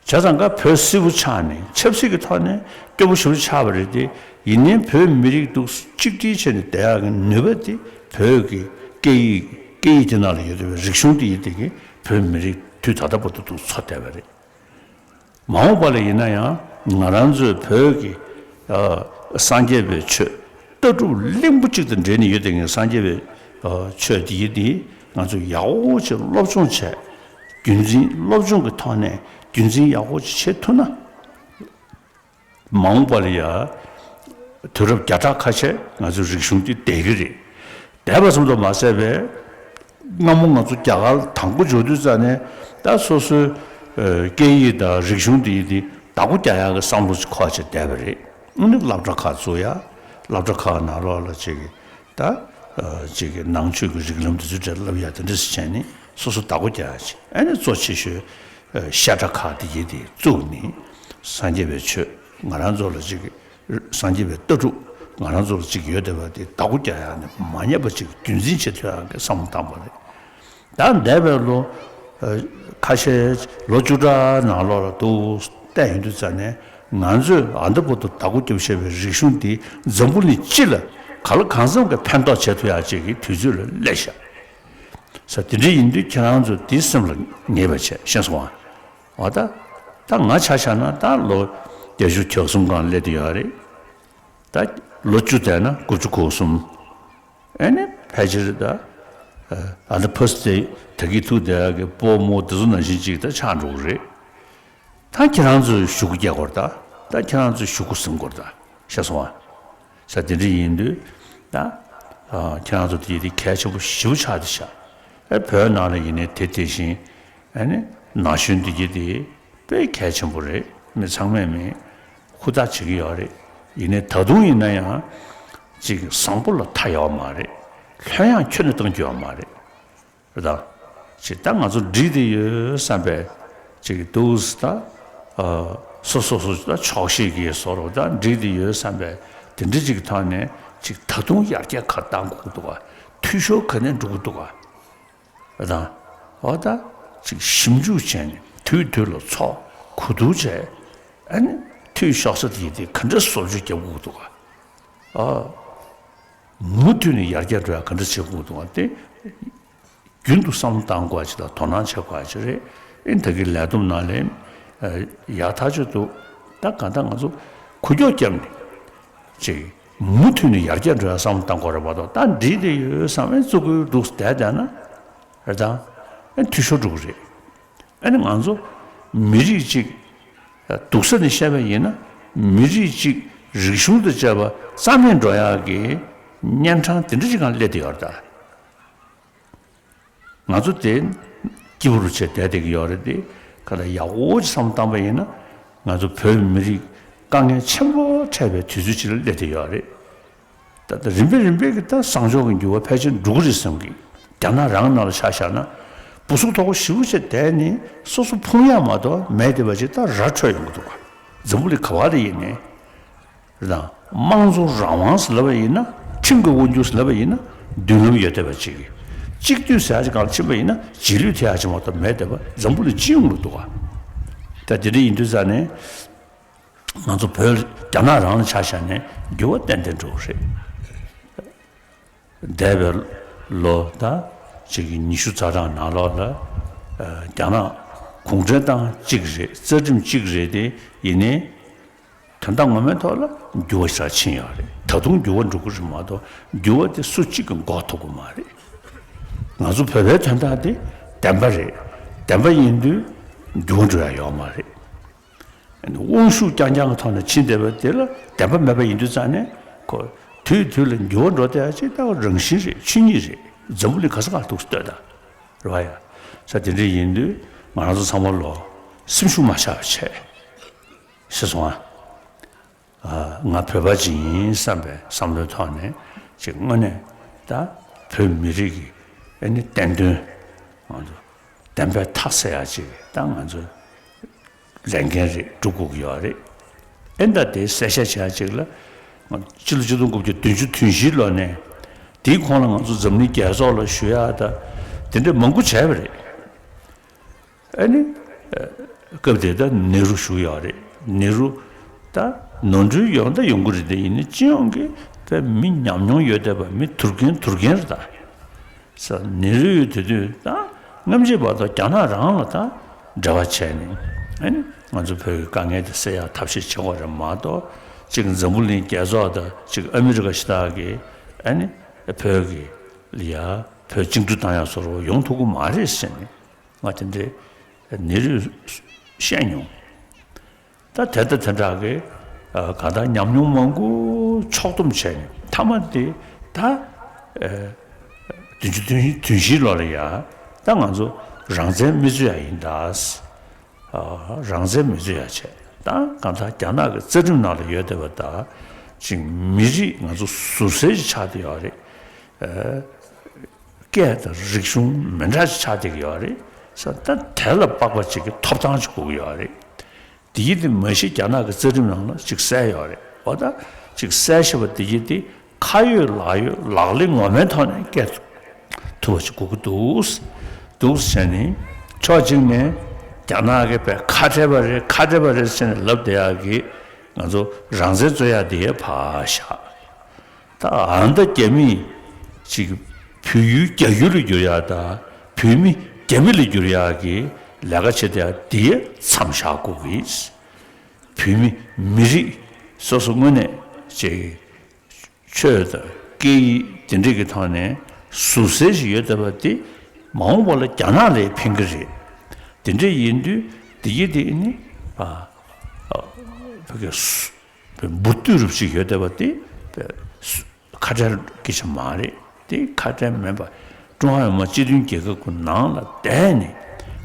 བྱས་ཙང་ཀ་བོད་སིལ་བུ་ཆགས་ནས་ཆབ་སྲིད་ཀྱི་ཐོག་ནས་སྐྱོ་པོ་ཞེ་པོ་ཆགས་པ་རེད་དེ། ཡིན་ནའི་བོད་མི་རིགས་འདུག་གཅིག་སྒྲིལ་བྱས་ནས་བསྡད་ཡག་གི་ནུས་པ་དེ་བོད་ཀྱི་སྐད་ཡིག་སྐད་ཡིག་དེ་ནང་ལ་ཡོད་བསྡད་པའི་རིག་གཞུང་དེ་ཡིན་དེ་གིས་བོད་མི་རིགས་དུས་ད་ལྟ་བར་དུ་འདུག་འཚོ་བསྡད་པ་རེད། མ་འོངས་པ་ལ་ཡིན་ན་ཡང་ང་རང་ཚོའི་བོད་ཀྱི་ཨ་སངས་རྒྱས་པའི་ཆོས་ལྟ་གྲུབ་གླིང་བུ་གཅིག་དང་འབྲེལ་ནས་ཡོད་དེ་ངས་སངས་རྒྱས་པའི་ཨ་ཆོས་འདི་ཡིན་དེ་ང་ཚོས་ཡག་པོ་ཅིག་སློབ་སྦྱོང་བྱས། རྒྱུན་འཛིན་སློབ་སྦྱོང་གི་ཐོག་ནས་རྒྱུན་འཛིན་ཡག་པོ་ཅིག་བྱེད་ཐུབ་ན། མ་འོངས་པ་ལ་ཡ་དུས་རབས་བརྒྱ་ཕྲག་ཁ་ཤས་ང་ཚོའི་རིག་གཞུང་འདི་བསྡད་ཀྱི་རེད། བསྡད་པ་ཙམ་དུ་མ་ཟད་པའི་སྔ་མོ་ང་ཚོ་རྒྱ་གར་དང་པོ་འབྱོར་དུས་ཙ་ནས་ད་སོ་སོའི་ཨ་སྐད་ཡིག་དང་རིག་གཞུང་འདི་ཡིན་དེ་བདག་པོ་རྒྱག་ཡག་གི་བསམ་བློ་ཅིག་འཁོར་བྱས་བསྡད་པ་རེད། ཨ་ནི་སློབ་གྲྭ་ཁག་བཙུགས་ཡ། སློབ་གྲྭ་ཁག་ནང་ལོགས་ལ་ཅིག་ད་ཅིག་ནང་ཆོས་ཀྱི་རིགས་ལམ་དེ་ཚོའི་གྲས་བསླབ་ཡ་དེ་འདྲ་ཞིག་བྱས་ནས་སོ་སོ་བདག་པོ་རྒྱག་ཡ་ཅིག་ཨ་ནི་གཙོ་ཆེ་ཤོས་བཤད་གྲྭ་ཁག་དེ་ཡིན་དེ་བཙུགས་ནས་སངས་རྒྱས་པའི་ཆོས་ང་རང་ཚོ་ལ་ཅིག་སངས་རྒྱས་པའི་ལྟ་གྲུབ་ང་རང་ཚོ་ལ་ཅིག་ཡོད་བསྡད་པ་དེ་བདག་པོ་རྒྱག་ཡ་ནས་མ་ཉམས་པ་ཅིག་རྒྱུན་འཛིན་བྱེད་ཐུབ་ཡ་གི་བསམ་བློ་བཏང་པ་རེད། ད་འདས་པའི་ལོ་ཁ་ཤས་ལོ་བཅུ་ཕྲག་ནང་ལོགས་ལ་འདུག་བལྟས་ཡོང་དུས་ཙ་ནས་ང་ཚོས་ཨ་མདོ་བར་དུ་བདག་པོ་རྒྱབ་བཞག་པའི་རིག་གཞུང་འདི་འཛམ་བུ་གླིང་སྤྱི་ལ་ག་ལ་གང་འཚམ་གྱི་ཕན་ཐོགས་བྱེད་ཐུབ་ཡ་ཅིག་གི་དུས་ཚོད་ལ་སླེབས་ཤག་ས་དེ་འདྲ་ཡིན་དུས་ཁྱེད་རང་ཚོ་དེ་སེམས་ལ་ངེས་པ་བྱས་ཤེས་སོང་ཨ། འོ་ད་ད་ང་ཆ་བཞག་ན་ད་ལོ་བརྒྱད་ཅུ་གྱ་གསུམ་སྒང་སླེབས་བསྡད་ཡོད་རེད། ད་ལོ་བཅུ་བསྡད་ན་དགུ་བཅུ་གོ་གསུམ། ཨེ་ནི་ཕལ་ཆེར་ད་ཨ་ད་ཕ་སི་དེ་ད་གི་ཐུག་བསྡད་ཡག་གི་སྤོ་རྨོ་དེ་ཚོ་ནང་བཞིན་ཅིག་ད་ཆགས་འགྲོ་གི་རེད། ད་ཁྱེད་རང་ཚོས་ཞུ་སྒོ་རྒྱག་དགོས་རེད་ད། ད་ཁྱེད་རང་ཚོས་ཞུ་སྒོ་ཟིན་དགོས་རེད་ད། ཤེས་སོང་ཨ། ས་དེ་འདྲ་ཡིན་དུས་ད་ཨ་ཁྱེད་རང་ཚོ་དེ་དེ་གལ་ཆེན་པོ་ཞེ་པོ་ཆགས་བསྡད་ཤག་ཨེ་བོད་ནང་ལ་ཡིན་ནའི་དེ་དེ་བཞིན་ཨེ་ནི་ན་གཞོན་འདི་གྱི་དེ་དཔེ་གལ་ཆེན་པོ་རེད། མི་ཚང་མས་མི་ཧུར་ཐག་བྱེད་ཀྱི་ཡོད་རེད། ཡིན་ནའི་ད་དུང་ཡིན་ན་ཡང་ཅིག་བཟང་པོ་ལ་མཐའ་ཡོད་མ་རེད། ལྷོད་ཡངས་ཁྱོན་ནས་གཏོང་རྒྱུ་ཡོད་མ་རེད། རེད་ད། ཅིག་ད་ང་ཚོ་འགྲིག་བསྡད་ཡོད་བསམ་པའི་ཅིག་འདུག་ད། ཨ་སོ་སོ་སོ་ད་ཆོག་ཤེས་ཀྱི་བཟོ་འདྲ་ད་འགྲིག་བསྡད་ཡོད་བསམ་པའི་དེ་འདྲ་ཅིག་གི་ཐོག་ནས་ཅིག་ད་དུང་ཡར་རྒྱས་ག་བཏང་དགོས་ཀྱི་འདུག་ག་འཐུས་ཤོར་ག་ནས་འགྲོ་གི་འདུག་ག་དང་། འོ་ད་ཅིག་ཞིབ་འཇུག་བྱས་ནས་དུས་དུས་ལ་ཚོགས་གོ་བསྡུར་བྱས། ཨ་ནི་འཐུས་ཤོར་ས་དེ་དེ་ག་འདྲ་བཟོ་བཅོས་རྒྱབ་དགོས་འདུག་ག་ཨ་མུ་མཐུད་ནས་ཡར་རྒྱས་འགྲོ་ཡ་ག་འདྲ་བྱེད་དགོས་འདུག་ག་དེ་རྒྱུན་དུ་བསམ་བློ་བཏང་དགོས་ཡ་ཅིག་དང་དོ་སྣང་བྱེད་དགོས་ཡ་ཅིག་རེད། ཨེ་ད་གི་ལས་བསྡོམས་ནང་ལ་ཡག་ཐག་ཆོད་འདུག་ད་གང་ལྟར་ང་ཚོ་ཁུག་ཀྱོག་བརྒྱབ་ནས་ཅིག་མུ་མཐུད་ནས་ཡར་རྒྱས་འགྲོ་ཡ་བསམ་བློ་བཏང་དགོས་རེད་མ་གཏོགས། ད་འགྲིག་བསྡད་ཡོད་བསམ་ཨེ་བཙུགས་དགོས་འདུག་བསྡད་བསྡད་ན་རེད་ད། ཨེ་འཐུས་ཤོར་འགྲོ་གི་རེད། ཨེ་ནི་ང་ཚོ་མི་རིགས་གཅིག་སྡུག་ས་ནས་བཤད་པ་ཡིན་ན་མི་རིགས་གཅིག་རིག་གཞུང་དང་བཅས་པ་རྩ་མེད་འགྲོ་ཡག་གི་གཉན་འཕྲང་དེ་འདྲ་ཅིག་སྒང་སླེབས་བསྡད་ཡོད་རེད་ད། ང་ཚོ་དེ་སྐྱིད་པོ་རུ་བྱས་བསྡད་བསྡད་ཀྱི་ཡོད་རེད་དེ། ག་ལ་ཡག་པོ་ཅིག་བསམ་བློ་བཏང་པ་ཡིན་ན་ང་ཚོ་བོད་མི་རིགས་དཀའ་ངལ་ཆེན་པོ་འཕྲད་པའི་དུས་ཚོད་ཅིག་ལ་སླེབས་བསྡད་ཡོད་རེད། ད་ལྟ་རིམ་པས་རིམ་པས་ཀྱི་ད་བཟང་ཕྱོགས་ཀྱི་འགྱུར་བ་ཕལ་ཆེར་འགྲོ་གི་རེད་བསམ་གི་རྒྱ་ནག་རང་ནང་ལ་ཆ་བཞག་ན་སྤུ་སུག་མཐོ་པོ་ཞེ་པོ་ཅིག་བསྡད་ནས་སོ་སོ་ཕུང་ཡག་མ་གཏོགས་མེད་བསྡད་པ་ཅིག་ད་ར་འཕྲོད་ཡོང་གི་འདུག་ག་འཛམ་བུ་གླིང་ག་བ་ལ་ཡིན་ནའི། རེད་དང་། དམངས་གཙོ་རང་དབང་ཟེར་ལབ་པ་ཡིན་ན། ཁྲིམས་ཀྱི་དབང་སྒྱུར་ཟེར་ལབ་པ་ཡིན་ན། མདུན་ལམ་ཡོད་བསྡད་པ་ཅིག་གཅིག་སྡུད་ཟེར་ཡག་ཅིག་སྒང་ལ་ཕྱིན་པ་ཡིན་ན་རྗེས་ལུས་ཐེབས་ཡག་ཅིག་མ་གཏོགས་མེད་བསྡད་པ་འཛམ་བུ་གླིང་སྤྱི་ཡོངས་ལ་འདུག་ག་ད་དེ་འདྲ་ཡིན་དུས་ཙང་ནས་ང་ཚོ་བོད་རྒྱ་ནག་རང་ལ་ཆ་བཞག་ནས་འགྱུར་བ་ཏན་ཏན་འགྲོ་གི་རེད། འདས་པའི་ལོ་ད་ཅིག་གི་ཉི་ཤུ་རྩ་གྲངས་ནང་ལོགས་ལ་ཨ་རྒྱ་ནག་གུང་ཁྲན་ཏང་གཅིག་རེད། རྩ་ཁྲིམས་གཅིག་རེད་དེ། ཡིན་ནའི་དོན་དག་ངོ་མའི་ཐོག་ལ་འགྱུར་བ་ཞེ་དྲག་ཕྱིན་ཡོད་རེད། ད་དུང་འགྱུར་བ་འགྲོ་གི་རེད་མ་གཏོགས་འགྱུར་བ་དེ་སུ་གཅིག་གིས་འགོག་ཐུབ་ཀྱི་མ་རེད། ང་ཚོ་བོད་པའི་དོན་དག་དེ་བདེན་པ་རེད། བདེན་པ་ཡིན་དུས་འགྱུར་བ་འགྲོ་ཡ་ཡོད་མ་རེད། དབང་ཤུགས་རྐྱང་རྐྱང་གི་ཐོག་ནས་ཕྱིན་བསྡད་པ་དེ་ལ་བདེན་པ་མེད་པ་ཡིན་དུས་ཙང་ནས་ཁོ་དུས་དུས་ལ་འགྱུར་བ་འགྲོ་བསྡད་ཡ་ཅིག་ད་རང་བཞིན་རེད། ཆོས་ཉིད་རེད། འཛམ་བུ་གླིང་ག་ས་ག་ལ་འདུག་སེ་ལྟོས་དང་། རེད་བ་ཡ། ས་དེ་འདྲ་ཡིན་དུས་ང་རང་ཚོ་ཚང་མ་ལོ་སེམས་ཤུགས་མ་ཆག་པ་བྱས། ཤེས་སོང་ཨ། ང་བོད་པ་ཅིག་ཡིན་བསམ་པའི་བསམ་བློའི་ཐོག་ནས་ཅིག་དངོས་གནས་ད་བོད་མི་རིགས་ཀྱི་ཨ་ནི་བསྟན་དོན་ང་ཚོ་བདེན་པའི་མཐའ་གསལ་ཡག་ཅིག་ད་ང་ཚོ་ལས་འགན་རེད། སྒྲུབ་དགོས་ཀྱི་ཡོད་རེད། ཨེ་ད་དེ་གསལ་བཤད་བྱེད་ཡག་ཅིག་ལ་ང་ཕྱི་ལོ་ཆིག་སྟོང་དགུ་བརྒྱ་བདུན་ཅུ་དོན་བཞི་ལོ་ནས་དེའི་གོང་ལ་ང་ཚོ་འཛམ་གླིང་རྒྱལ་ཚོགས་ལ་ཞུ་ཡག་ད་དེ་འདྲ་མང་པོ་བྱས་པ་རེད། ཨ་ནི། སྐབས་དེ་ད་ནེ་རུ་བཞུགས་ཡོད་རེད། ནེ་རུ་ད་ནོར་འཁྲུལ་ཡོང་ད་ཡོང་གི་རེད་དེ། ཡིན་ནའི་སྤྱི་ཡོངས་ཀྱི་ད་མི་ཉམས་མྱོང་ཡོད་བསྡད་པ། མི་དུར་རྒན་དུར་རྒན་རེད་ད། ས་ནེ་རུ་ཡོད་དེ་དུས་ད་སྔ་ཕྱི་བར་དུ་རྒྱ་ནག་རང་ལ་ད་འབྲེལ་བ་བྱས་ནས། ཨ་ནི་ང་ཚོ་བོད་ཀྱི་དཀའ་ངལ་དེ་སེལ་ཡག་ཐབས་ཤེས་བྱེད་དགོས་རེད་མ་གཏོགས། གཅིག་འཛམ་བུ་གླིང་རྒྱལ་ཚོགས་དང་གཅིག་ཨ་མི་རི་ཀ་ཞེ་དྲག་གིས་ཨ་ནི་བོད་ཀྱི་ལ་ཡ་བོད་བཅིངས་འགྲོལ་བཏང་ཡག་བཟོ་འདྲ་ཡོང་ཐུབ་ཀྱི་མ་རེད་ཟེར་ནས། ང་དེ་འདྲའི་ནེ་རུས་བཤད་མྱོང་། ད་དེ་ལྟ་དེ་འདྲ་གི་གང་ལྟར་ཉམས་མྱོང་མང་པོ་ཕྱོགས་བསྡོམས་བྱས་ནས་མཐའ་མ་དེ་ད་བདུན་ཅུ་དོན་བཞི་ལོ་ལ་ཡ་ད་ང་ཚོ་རང་བཙན་མི་རྩོད་ཡ་ཡིན་ད། རང་བཙན་མི་རྩོད་ཡ་བྱས། ད་གང་ལྟར་རྒྱ་ནག་གི་རྩ་ཁྲིམས་ནང་ལ་ཡོད་བསྡད་པ་ད་ ཅིག་མི་རིགས་ང་ཚོ་ཟུར་གསལ་ཞིག་ཆགས་བསྡད་ཡོད་རེད། ཨ། སྐད་དང་རིག་གཞུང་མི་འདྲ་ཞིག་ཆགས་བསྡད་ཀྱི་ཡོད་རེད། ས་ད་དེ་ལ་དཔག་པ་ཅིག་གི་ཐོབ་ཐང་ཅིག་དགོས་ཀྱི་ཡོད་རེད། དེ་ཡིན་དེ་མ་གཞི་རྒྱ་ནག་གི་རྩ་ཁྲིམས་ནང་ལ་ཅིག་གསལ་ཡོད་རེད། འོ་ད་ཅིག་གསལ་བཞག་པ་དེ་ཡིན་དེ་ཁ་ཡོད་ལག་ཡོད་ལག་ལེན་ངོ་མའི་ཐོག་ནས་སྐད་ཐུབ་པ་ཅིག་དགོས་ཀྱི་འདུག་འདུག་བྱས་ནས་ཕྱོགས་གཅིག་ནས་རྒྱ་ནག་གི་བས་ཁ་བྲལ་བ་རེད། ཁ་བྲལ་བ་རེད་ཟེར་ནས་ལབ་བསྡད་ཡག་གི་ང་ཚོ་རང་བཙན་རྩོད་ཡག་དེ་ཕར་བཞག་ད་ཨ་མདའ་རྒྱ་མིས་ཅིག་བོད་ཡུལ་རྒྱ་ཡུལ་ལ་བསྒྱུར་ཡག་དང་བོད་མི་རྒྱ་མི་ལ་བསྒྱུར་ཡག་གི་ལས་ཀ་བྱེད་བསྡད་ཡག་དེ་མཚམས་བཞག་དགོས་ཀྱི། བོད་མི་མི་རིགས་སོ་སོ་དངོས་གནས་ཅིག་ཆོས་དང་སྐད་ཡིག་དེ་འདྲས་ཀྱི་ཐོག་ནས་ཟུར་གསལ་ཞིག་ཡོད་བསྡད་པ་དེ་མ་འོངས་པ་ལ་རྒྱ་ནག་ལ་ཕན་གྱི་རེད། དེ་འདྲས་ཡིན་དུས་དེ་ཡིན་དེ་ནི་ཨ་ཨ་བོད་ཀྱི་སུ་བོད་འབུར་དུས་རུབ་ཅིག་ཡོད་བསྡད་པ་དེ་བོད་སུ་ཁ་བྲལ་སྐད་ཆ་མ་རེད། དེ་ཁ་བྲལ་མིན་པ་ཀྲུང་ཧྭ་མི་དམངས་སྤྱི་མཐུན་རྒྱལ་ཁབ་ཀྱི་ནང་ལ་བསྡད་ནས་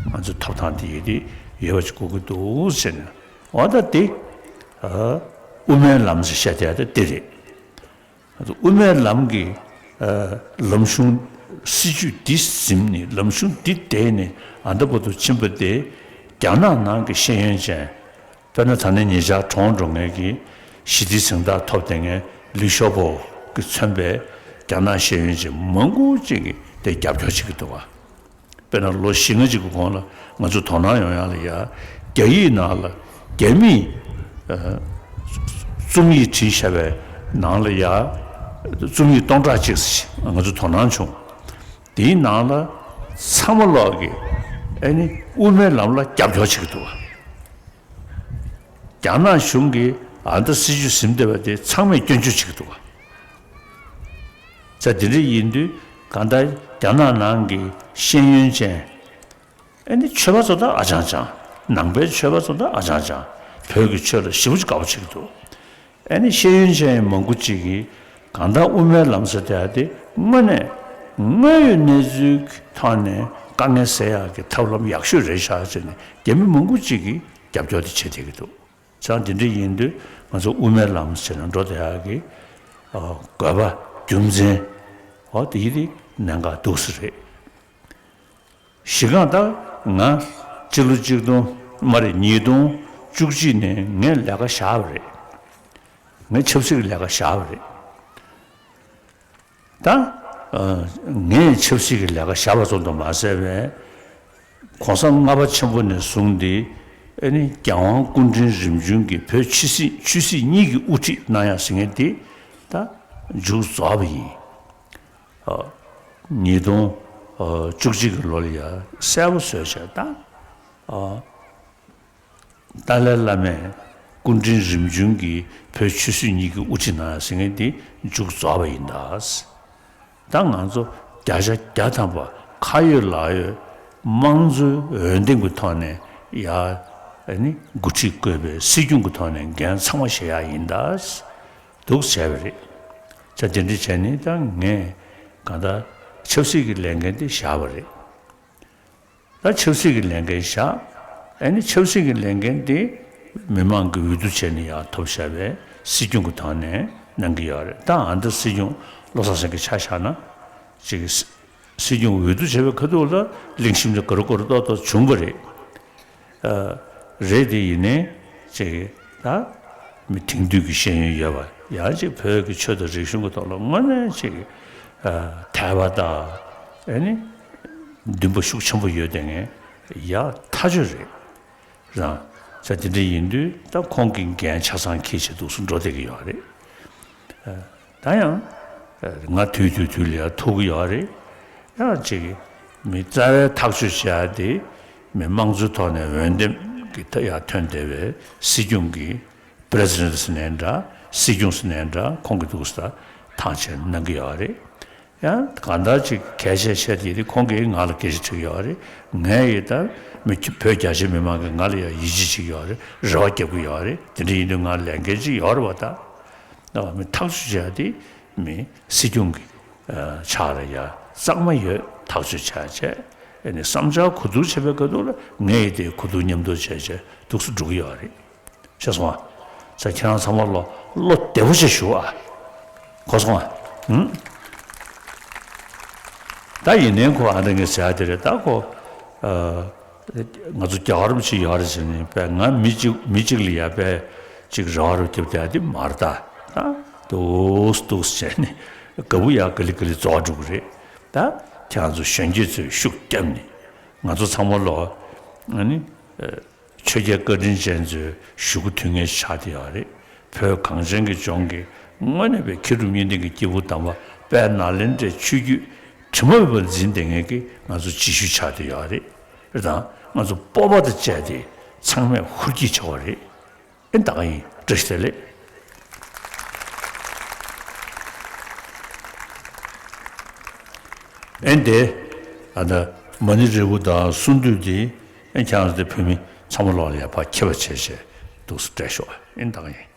ང་ཚོ་ཐོབ་ཐང་དེ་ཡོད་དེ་ཡོད་པ་ཅིག་དགོས་ཀྱི་འདུག་ཟེར་ནས། འོ་ད་དེ་ཨ་དབུ་མའི་ལམ་ཟེར་བཤད་བསྡད་ཡག་དེ་དེ་རེད། དབུ་མའི་ལམ་གྱི་ཨ་ལམ་གཞུང་སྲིད་བྱུས་འདི་ཟིན་ནས་ལམ་གཞུང་འདི་བསྡད་ནས་ཨ་མདའ་བར་དུ་ཕྱིན་པ་དེ་རྒྱ་ནག་ནང་གི་ཤེས་ཡོན་ཅན། དཔེར་ན་ད་ནི་ཉེ་ཆར་གྲོངས་འགྲོ་མཁན་གྱི་ཞི་བདེའི་གཟེངས་རྟགས་ཐོབ་བསྡད་མཁན་ལི་ཤོ་པོ་གིས་མཚོན་པའི་རྒྱ་ནག་ཤེས་ཡོན་ཅན་མང་པོ་ཅིག་གིས་དེ་རྒྱབ་སྐྱོར་བྱེད་ཀྱི་འདུག་བ། དཔེར་ན་ལོ་བཞི་ལྔ་ཅིག་གི་གོང་ལ་ང་ཚོ་དོ་སྣང་ཡོང་ཡག་ལ་ཡ་རྒྱ་ཡིག་ནང་ལ་རྒྱ་མིས་ཨ་རྩོམ་ཡིག་བྲིས་བཞག་པའི་ནང་ལ་ཡ་རྩོམ་ཡིག་སྟོང་ཕྲག་གཅིག་ང་ཚོ་དོ་སྣང་བྱུང་། དེའི་ནང་ལ་ཚང་མ་ལོག་གིས་ཨ་ནི་དབུ་མའི་ལམ་ལ་རྒྱབ་སྐྱོར་བྱེད་ཀྱི་འདུག་བ། རྒྱ་ནག་གཞུང་གིས་ཨ་མདའ་སྲིད་བྱུས་ཟིན་བསྡད་པ་དེ་ཚང་མས་སྐྱོན་བརྗོད་བྱེད་ཀྱི་འདུག་བ། ཙང་དེ་འདྲ་ཡིན་དུས་གང་ལྟར་རྒྱ་ནག་ནང་གི་ཤེས་ཡོན་ཅན་ཨ་ནི་ཆོས་པ་ཚོ་ད་ཨ་ཅང་ཅང་ནང་པའི་ཆོས་པ་ཚོ་ད་ཨ་ཅང་ཅང་བོད་ཀྱི་ཆོས་ལ་ཞེ་པོ་ཅིག་དགའ་པོ་བྱེད་ཀྱི་འདུག་ཨ་ནི་ཤེས་ཡོན་ཅན་མང་པོ་ཅིག་གིས་གང་ལྟར་དབུ་མའི་ལམ་ཟེར་དེ་ཨ་དེ་དངོས་གནས་དངོས་ཡོད་གནས་ཚུལ་གྱི་ཐོག་ནས་དཀའ་ངལ་སེལ་ཡག་གི་ཐབས་ལམ་ཡག་ཤོས་རེད་ཤག་ཟེར་ནས་རྒྱ་མི་མང་པོ་ཅིག་གིས་རྒྱབ་སྐྱོར་དེ་བྱེད་བསྡད་ཀྱི་འདུག་ཙང་དེ་འདྲ་ཡིན་དུས་ང་ཚོ་དབུ་མའི་ལམ་ཟེར་ནས་འགྲོ་བསྡད་ཡག་གི་ཨ་དགོས་པ་རྒྱུ་མཚན་འོ་དེ་ཡིན་དེ་གནད་འགག་འདུག་ས་རེད། གཞི་རྐང་ད་ང་སྤྱི་ལོ་གཅིག་སྟོང་མ་རེད་ཉིས་སྟོང་བཅུ་གཅིག་ནས་ངས་ལས་ཀ་བཞག་པ་རེད། ངས་ཆབ་སྲིད་ཀྱི་ལས་ཀ་བཞག་པ་རེད། ད་ཨ་ངས་ཆབ་སྲིད་ཀྱི་ལས་ཀ་བཞག་པ་ཙམ་དུ་མ་ཟད་པའི་གོང་ས་ལྔ་པ་ཆེན་པོ་ནས་བཟུང་སྟེ་ཨ་ནི་རྒྱལ་དབང་སྐུ་ཕྲེང་རིམ་བྱོན་གྱི་བོད་ཆོས་སྲིད་ཆོས་སྲིད་གཉིས་ཀྱི་དབུ་ཁྲིད་གནང་ཡག་ཟེར་མཁན་དེ་ད་མཇུག་རྫོགས་པ་ཡིན། ཨ་ཉིས་སྟོང་ཨ་བཅུ་གཅིག་གི་ལོ་ལ་ཡ་གསལ་པོ་བཟོས་བྱས་ད་ཨ་ཏཱ་ལའི་བླ་མས་སྐུ་ཕྲེང་རིམ་བྱོན་གྱི་བོད་ཆོས་སྲིད་གཉིས་ཀྱི་དབུ་ཁྲིད་གནང་ཡག་ཟེར་མཁན་དེ་མཇུག་རྫོགས་པ་ཡིན་ད། ད་ང་ཚོ་བརྒྱ་ཆ་བརྒྱ་ཐམ་པ་ཁ་ཡོད་ལག་ཡོད་དམངས་གཙོའི་འོས་འདེམས་ཀྱི་ཐོག་ནས་ཡ་ཨ་ནི་འགོ་ཁྲིད་བསྐོས་པའི་སྲིད་སྐྱོང་གི་ཐོག་ནས་འགན་ཚང་མ་བཞེས་ཡག་ཡིན་ད། འདུག་བྱས་པ་རེད། ཅག་དེ་འདྲ་བྱས་ནས་ད་ངས་གང་ལྟར་ཆབ་སྲིད་ཀྱི་ལས་འགན་དེ་བཞག་པ་རེད། ད་ཆབ་སྲིད་ཀྱི་ལས་འགན་བཞག་ཨ་ནི་ཆབ་སྲིད་ཀྱི་ལས་འགན་དེ་མི་མང་གི་འོས་བསྡུ་བྱས་ནས་ཡར་ཐོབ་བཞག་པའི་སྲིད་སྐྱོང་གི་ཐོག་ནས་གནང་གི་ཡོད་རེད། ད་ཨ་མདའ་སྲིད་སྐྱོང་བློ་བཟང་སེང་གེ་ཆ་བཞག་ན་ཅིག་སྲིད་སྐྱོང་འོས་བསྡུ་བྱས་པའི་ཁ་ཐུག་ལ་གླེང་གཞི་འདི་ག་རེ་ག་རེ་ཏོག་ཏོག་བྱུང་བ་རེད། ཨ་རེད་དེ་ཡིན་ནའི་ཅིག་ད་མི་དེང་དུས་ཀྱི་ཤེས་ཡོན་ཡོད་པ་ཡང་ཅིག་བོད་ཀྱི་ཆོས་དང་རིག་གཞུང་གི་ཐོག་ལ་དངོས་གནས་ཅིག་ཨ་དད་པ་དང་ཨ་ནི་འདུན་པ་ཤུགས་ཆེན་པོ་ཡོད་དེ་ངས་ཡག་ཐག་ཆོད་རེད། རང་ཅག་དེ་འདྲ་ཡིན་དུས་ད་ཁོང་གི་འགན་ཆ་ཚང་འཁྱེར་བྱས་འདུག་སེ་འགྲོ་བསྡད་ཀྱི་ཡོད་རེད། ཨ། ད་ཡང་ང་དུས་དུས་དུས་ལ་ཡང་ཐུག་གི་ཡོད་རེད། ཡང་ཅིག་མི་རྩ་བའི་ཐག་གཅོད་བྱེད་ཡ་དེ་མི་དམངས་གཙོའི་ཐོག་ནས་འོས་འདེམས་ཀྱི་ཐ་ཡ་ཐོན་བསྡད་པའི་སྲིད་སྐྱོང་གི་པི་རེ་སི་ཌེན་ཊི་ཟེར་ནའི་འདྲ་སྲིད་སྐྱོང་ཟེར་ནའི་འདྲ་ཁོང་གིས་འདུག་སེ་ཐག་བཅད་གནང་གི་ཡོད་རེད། ཡང་གང་ལྟར་ཅིག་གལ་ཆེ་ཤོས་དེ་ཁོང་གིས་ང་ལ་སྐད་ཆ་དྲིས་ཡོད་རེད། ངས་ཡིན་ད་མི་བོད་རྒྱ་ཆེ་མི་མང་གིས་ང་ལ་ཡང་ཡིད་ཆེས་བྱེད་ཀྱི་ཡོད་རེད། རེ་བ་རྒྱབ་ཀྱི་ཡོད་རེད། དེ་འདྲ་ཡིན་དུས་ང་ལས་འགན་ཅིག་ཡོད་རེད་བ་ད། མི་ཐག་གཅོད་བྱས་ཏེ་མི་སྲིད་སྐྱོང་གི་ཕྱག་ལ་ཡ་གཙང་མ་ཡོད་ཐག་གཅོད་བྱས་བྱས་ཨ་ནི་བསམ་འཆར་གོ་བསྡུར་བྱེད་པའི་སྐབས་དུ་ལ་ངས་ཡི་དེ་གོ་བསྡུར་མཉམ་དུ་བྱས་བྱས་འདུག་སེ་འགྲོ་གི་ཡོད་རེད། ཤེས་སོང་ཨ། ས་ཁྱེད་རང་ཚང་མ་ལོ་བློ་བདེ་པོ་ཞིག་ཞུ་ཨ། གོ་སོང་ཨ། ཧུམ། ད་ཡིན་ནའི་ཁོ་ཨ་འདྲ་ངས་ཟེར་ཡ་དེ་རེད། ད་ཁོ་ཨ། ང་ཚོ་རྒྱལ་བ་རིན་པོ་ཆེ་ཡོད་རེད་ཟེར་ནས་པས་ང་མི་གཅིག་མི་གཅིག་ལ་ཡ་པས་གཅིག་རེ་བ་རུ་རྒྱབ་བསྡད་ཡ་དེ་མ་རེད་ད། ད་འདུག་འདུག་བྱས་ནས་དགའ་པོ་ཡ་ག་ལེ་ག་ལེ་རྫོགས་འགྲོ་གི་རེད། ད་ཁྱེད་རང་ཚོ་གཞོན་སྐྱེས་ཚོས་ཤུགས་བརྒྱབ་ནས་ང་ཚོ་ཚང་མ་ལོ་ཨ་ནི། ཆོས་རྒྱལ་བཀའ་དྲིན་ཅན་ཚོའི་གཞུག་གུ་དུས་ངན་ཆགས་བསྡད་ཡོད་རེད། བོད་གངས་ཅན་གྱི་ལྗོངས་ཀྱི་དངོས་གནས་པའི་མཁས་གྲུབ་གཉིས་ལྡན་གྱི་སྐྱེས་བུ་དམ་པ་དཔལ་ནཱ་ལེནྡྲའི་ཆོས་བརྒྱུད་དྲི་མ་མེད་པར་འཛིན་བསྡད་མཁན་གྱི་ང་ཚོ་སྤྱི་ཞུ་ཆགས་བསྡད་ཡོད་རེད། རེད་དང་ང་ཚོ་སྤོབས་པ་དང་བཅས་ཏེ་ཚང་མས་ཧུར་གྱིས་བྱ་བ་རེད། ཨེ་ད་ག་ཡིན། བཀྲ་ཤིས་བདེ་ལེགས། ཨེ་འདི་ཨ་ད་མ་ཎི་རིལ་བུ་དང་གསུང་འདུས་འདི་ཨེ་ཁྱེད་རང་ཚོ་བོད་མི་ཚང་མ་ལོག་ལ་ཡ་ཕར་ཁྱབ་པ་བྱས་བྱས་འདུག་སེ་སྤྲད་ཤོག་ཨེ་ད་ག་ཡིན།